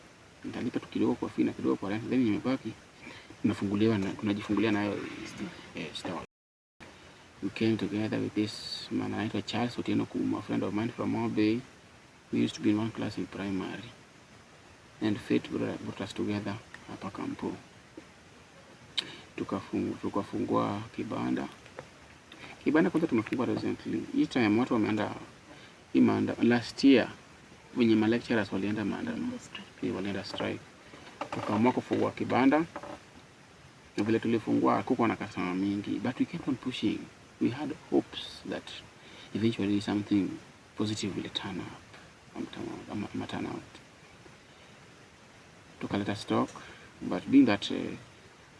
nitalipa tu kidogo kwa fee na kidogo kwa rent, then imebaki tunafunguliwa na tunajifungulia nayo store. We came together with this man anaitwa Charles Otieno Kuma, a friend of mine from Homa Bay. We used to be in one class in primary. And fate brought us together hapa Kampo. Tukafungua kibanda. Kibanda kwanza tumefungua recently. Hii time watu wameenda hii maanda, last year wenye ma lecturers walienda maandamano. Walienda strike. Tukaamua kufungua kibanda. Na vile tulifungua hakukuwa na customer mingi, but we kept on pushing. We had hopes that eventually something positive will turn up, ama turn out. Tukaleta stock, but being that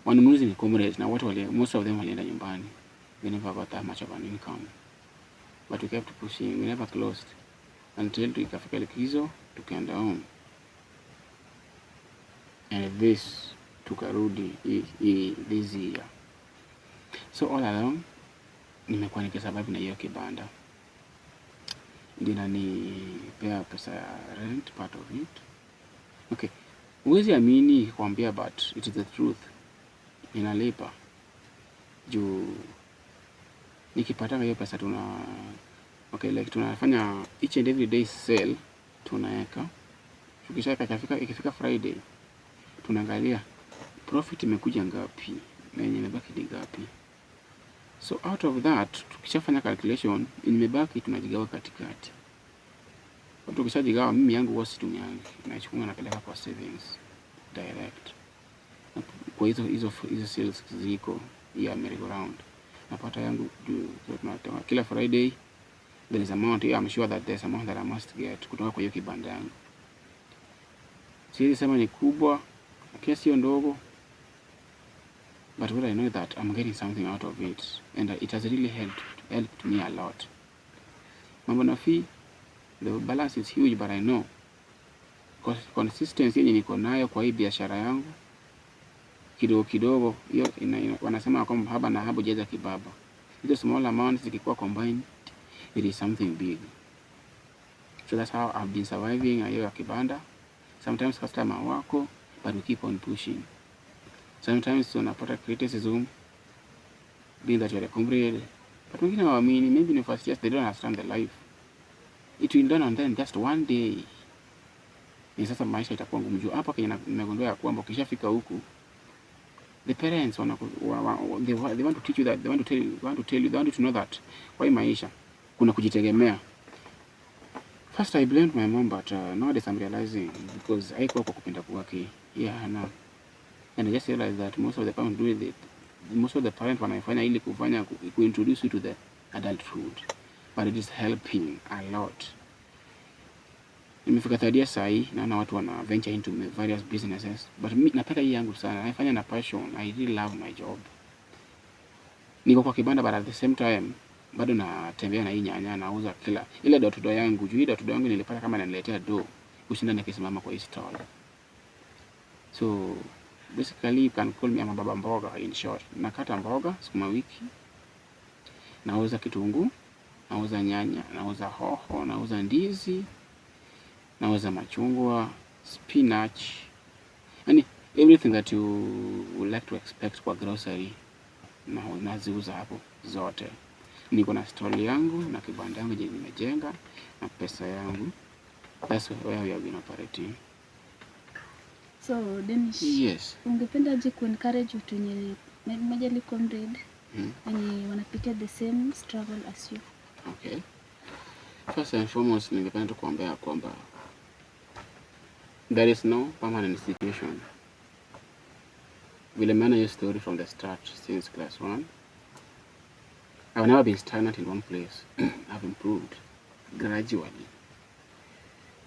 wanunuzi ni comrades na watu wali, most of them walienda nyumbani. We never got that much of an income. But we kept pushing, we never closed until tukafika likizo, tukaenda home. And this tukarudi this year. So all along nimekuwa nikisurvive na hiyo kibanda, ndio inanipea pesa ya rent, part of it. Okay, huwezi amini kuambia, but it is the truth. Inalipa juu nikipata hiyo pesa tuna, okay, like tunafanya each and every day sale, tunaweka, tukishaweka ikifika Friday tunaangalia profit imekuja ngapi na yenye imebaki ni ngapi. So out of that tukishafanya calculation imebaki tunajigawa katikati. Tukishajigawa, mimi yangu huwa situmiangi, nachukua napeleka kwa savings direct. Kwa hizo sales ziko ya merry go round, napata yangu juu. So tunatoa kila Friday, there is amount, I'm sure that there's amount that I must get kutoka kwa hiyo kibanda yangu. Siwezi sema ni kubwa, lakini sio ndogo, but what I know that I'm getting something out of it and it has really helped me a lot. Mambo na fee, the balance is huge, but I know consistency yenye niko nayo kwa hii biashara yangu kidogo kidogo, hiyo wanasema kwamba haba na haba hujaza kibaba. Hizo small amounts zikikuwa combined, it is something big. So that's how I've been surviving hiyo ya kibanda. Sometimes customer wako, but we keep on pushing. Sometimes unapata criticism being that you're a comrade, but wengine hawaamini, maybe in first years they don't understand the life. It will dawn on them just one day. Ni sasa maisha itakuwa ngumu juu hapa Kenya nimegundua ya kwamba ukishafika huku the parents wana, wa, wa, they want to teach you that they want to tell you, they want to tell you, they want you to know that kwa hii maisha kuna kujitegemea. First I blamed my mom, but nowadays I'm realizing because haikuwa kwa kupenda kwake. Yeah, no. And I just realized that most of the parents do it, most of the parents wanaifanya ili kufanya ku introduce you to the adulthood, but it is helping a lot. Nimefika third year sahi, naona watu wana venture into various businesses, but mi napenda hii yangu sana, naifanya na passion. I really love my job. Niko kwa kibanda, but at the same time bado natembea na hii nyanya, nauza kila ile door to door yangu. Juu hii door to door yangu nilipata kama inaniletea do kushinda nikisimama kwa hii stall. So Basically you can call me ama baba mboga in short. Nakata mboga, sukuma wiki, nauza kitunguu, nauza nyanya, nauza hoho, nauza ndizi, nauza machungwa, spinach, yani everything that you would like to expect kwa grocery na naziuza hapo zote. Niko na stall yangu na kibanda yangu yenye nimejenga na pesa yangu. That's where we have been operating. So Denish, Yes. ungependa aje kuencourage watu wenye majorly comrade wenye wanapitia the same struggle as you? Okay. First and foremost, ningependa tu kuambia kwamba there is no permanent situation. Vile nimeona hiyo story from the start since class 1. I've never been stagnant in one place. I've improved gradually.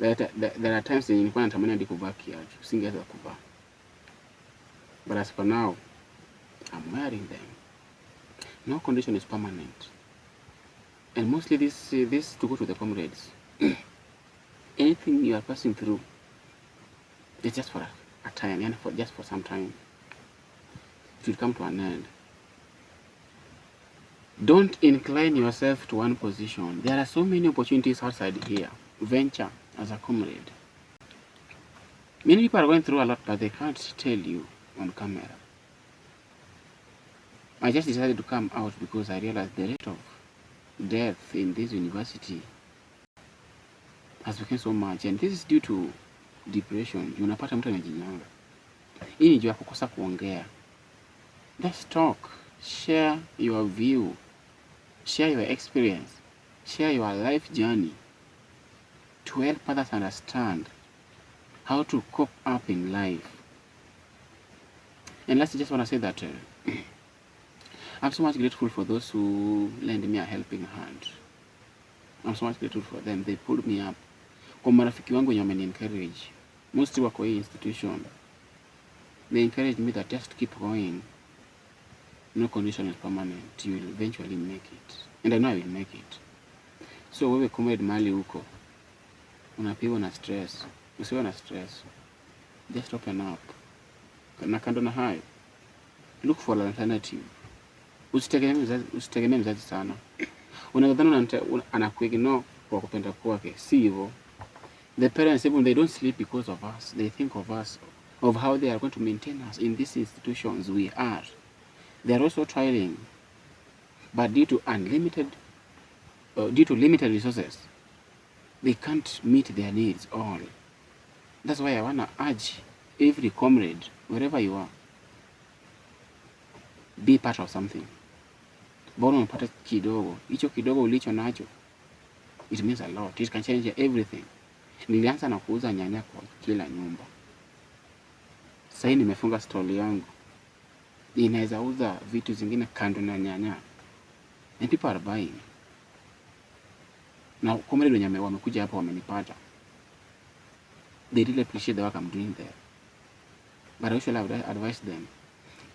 There are times yenye nilikuwa natamani hadi kuvaa kiatu, singeweza kuvaa. But as for now, I'm wearing them. No condition is permanent. And mostly this to go to the comrades. Anything you are passing through, it's just for a time, yani for just for some time. It will come to an end. Don't incline yourself to one position. There are so many opportunities outside here. Venture as a comrade. Many people are going through a lot, but they can't tell you on camera. I just decided to come out because I realized the rate of death in this university has become so much, and this is due to depression. Unapata mtu amejinyonga. Hii ni juu ya kukosa kuongea. Let's talk. Share your view. Share your experience. Share your life journey to help others understand how to cope up in life. And last, I just want to say that I'm so much grateful for those who lend me a helping hand. I'm so much grateful for them. They pulled me up. Kwa marafiki wangu wenye wameni encourage, mostly wako hii institution, they encourage me that just keep going. No condition is permanent. You will eventually make it. And I know I will make it. So wewe comrade mahali huko, unapigwa na stress, usiwe na stress. Just open up. Na kando na hayo, look for an alternative. Usitegemee mzazi sana. Unadhani anakuignore kwa kupenda kwake, si hivyo. The parents, even they don't sleep because of us. They think of us, of how they are going to maintain us in these institutions we are. They are also trying, but due to limited resources, they can't meet their needs all. That's why I wanna urge every comrade, wherever you are, be part of something. Bora umepata kidogo, hicho kidogo ulicho nacho, it means a lot. It can change everything. Nilianza na kuuza nyanya kwa kila nyumba. Sasa nimefunga stall yangu, inaweza uza vitu zingine kando na nyanya, and people are buying. Na comrade wenye wamekuja hapa wamenipata, they really appreciate the work I'm doing there. But I usually would advise them,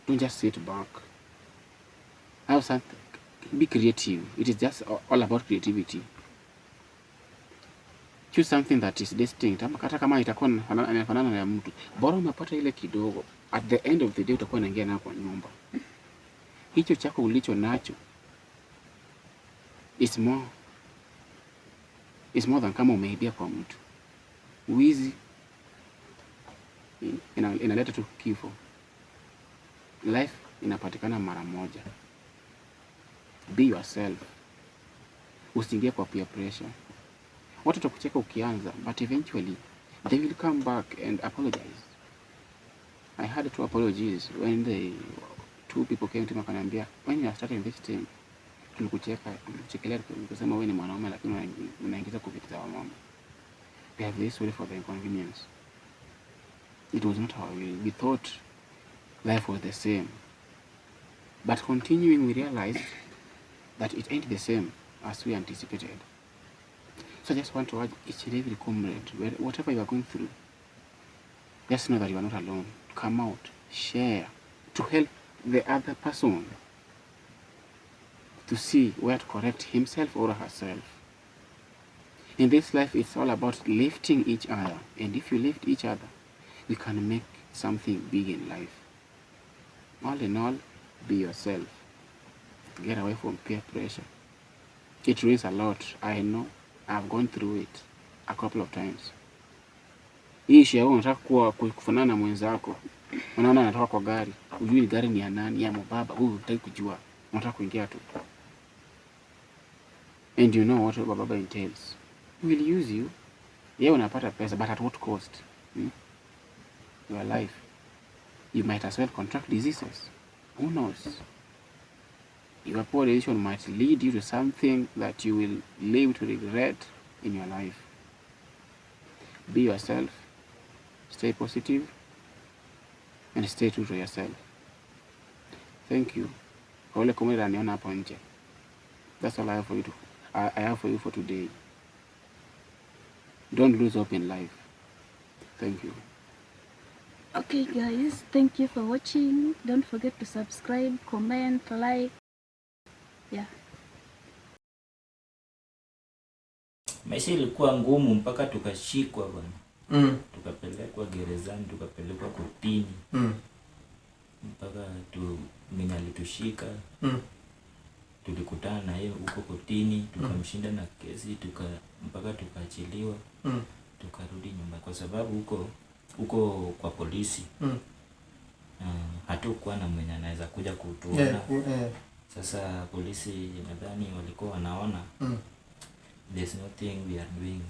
don't just sit back. Have something, be creative. It is just all about creativity. Choose something that is distinct. Hata kama itakuwa inafanana na mtu, bora umepata ile kidogo. At the end of the day utakuwa unaingia nayo kwa nyumba. Hicho chako ulicho nacho is more than kama umeibia kwa mtu. Wizi inaleta tu kifo. Life inapatikana mara moja. Be yourself. Usiingie kwa peer pressure. Watu watakucheka ukianza, but eventually they will come back and apologize. I had two apologies when the two people came to me wakaniambia, when you are starting this thing, tulikucheka, tulikuchekelea, tukusema wewe ni mwanaume lakini unaingiza kwa vitu za wamama. We are very sorry for the inconvenience. It was not our will. We thought life was the same. But continuing, we realized that it ain't the same as we anticipated. So I just want to urge each and every comrade, whatever you are going through, just know that you are not alone. Come out, share, to help the other person to see where to correct himself or herself. In this life, it's all about lifting each other. And if you lift each other, we can make something big in life. All in all, be yourself. Get away from peer pressure. It ruins a lot. I know. I've gone through it a couple of times. Hii issue ya wewe unataka kuwa kufanana na mwenzako, unaona anatoka kwa gari, hujui ni gari ni ya nani, ya mbaba, huyu hutaki kujua, unataka kuingia tu. And you know what baba entails. He will use you. Yeye unapata pesa, but at what cost? Hmm? Your life. You might as well contract diseases. Who knows? Your poor decision might lead you to something that you will live to regret in your life. Be yourself, stay positive, and stay true to yourself. Thank you. Kwa ule comrade aniona hapo nje. That's all I have for you I have for you for today. Don't lose hope in life. Thank you. Okay guys, thank you for watching. Don't forget to subscribe, comment, like. Yeah. Maisha ilikuwa ngumu mpaka tukashikwa bwana. Tukapelekwa gerezani, tukapelekwa kotini. Mpaka tu mwenye alitushika. Tulikutana na yeye huko kotini, tukamshinda na kesi, mpaka tukaachiliwa. Tukarudi nyumba kwa sababu huko kwa polisi. Hatukuwa na mwenye anaweza kuja kutuona. Sasa polisi nadhani walikuwa wanaona there's nothing we are doing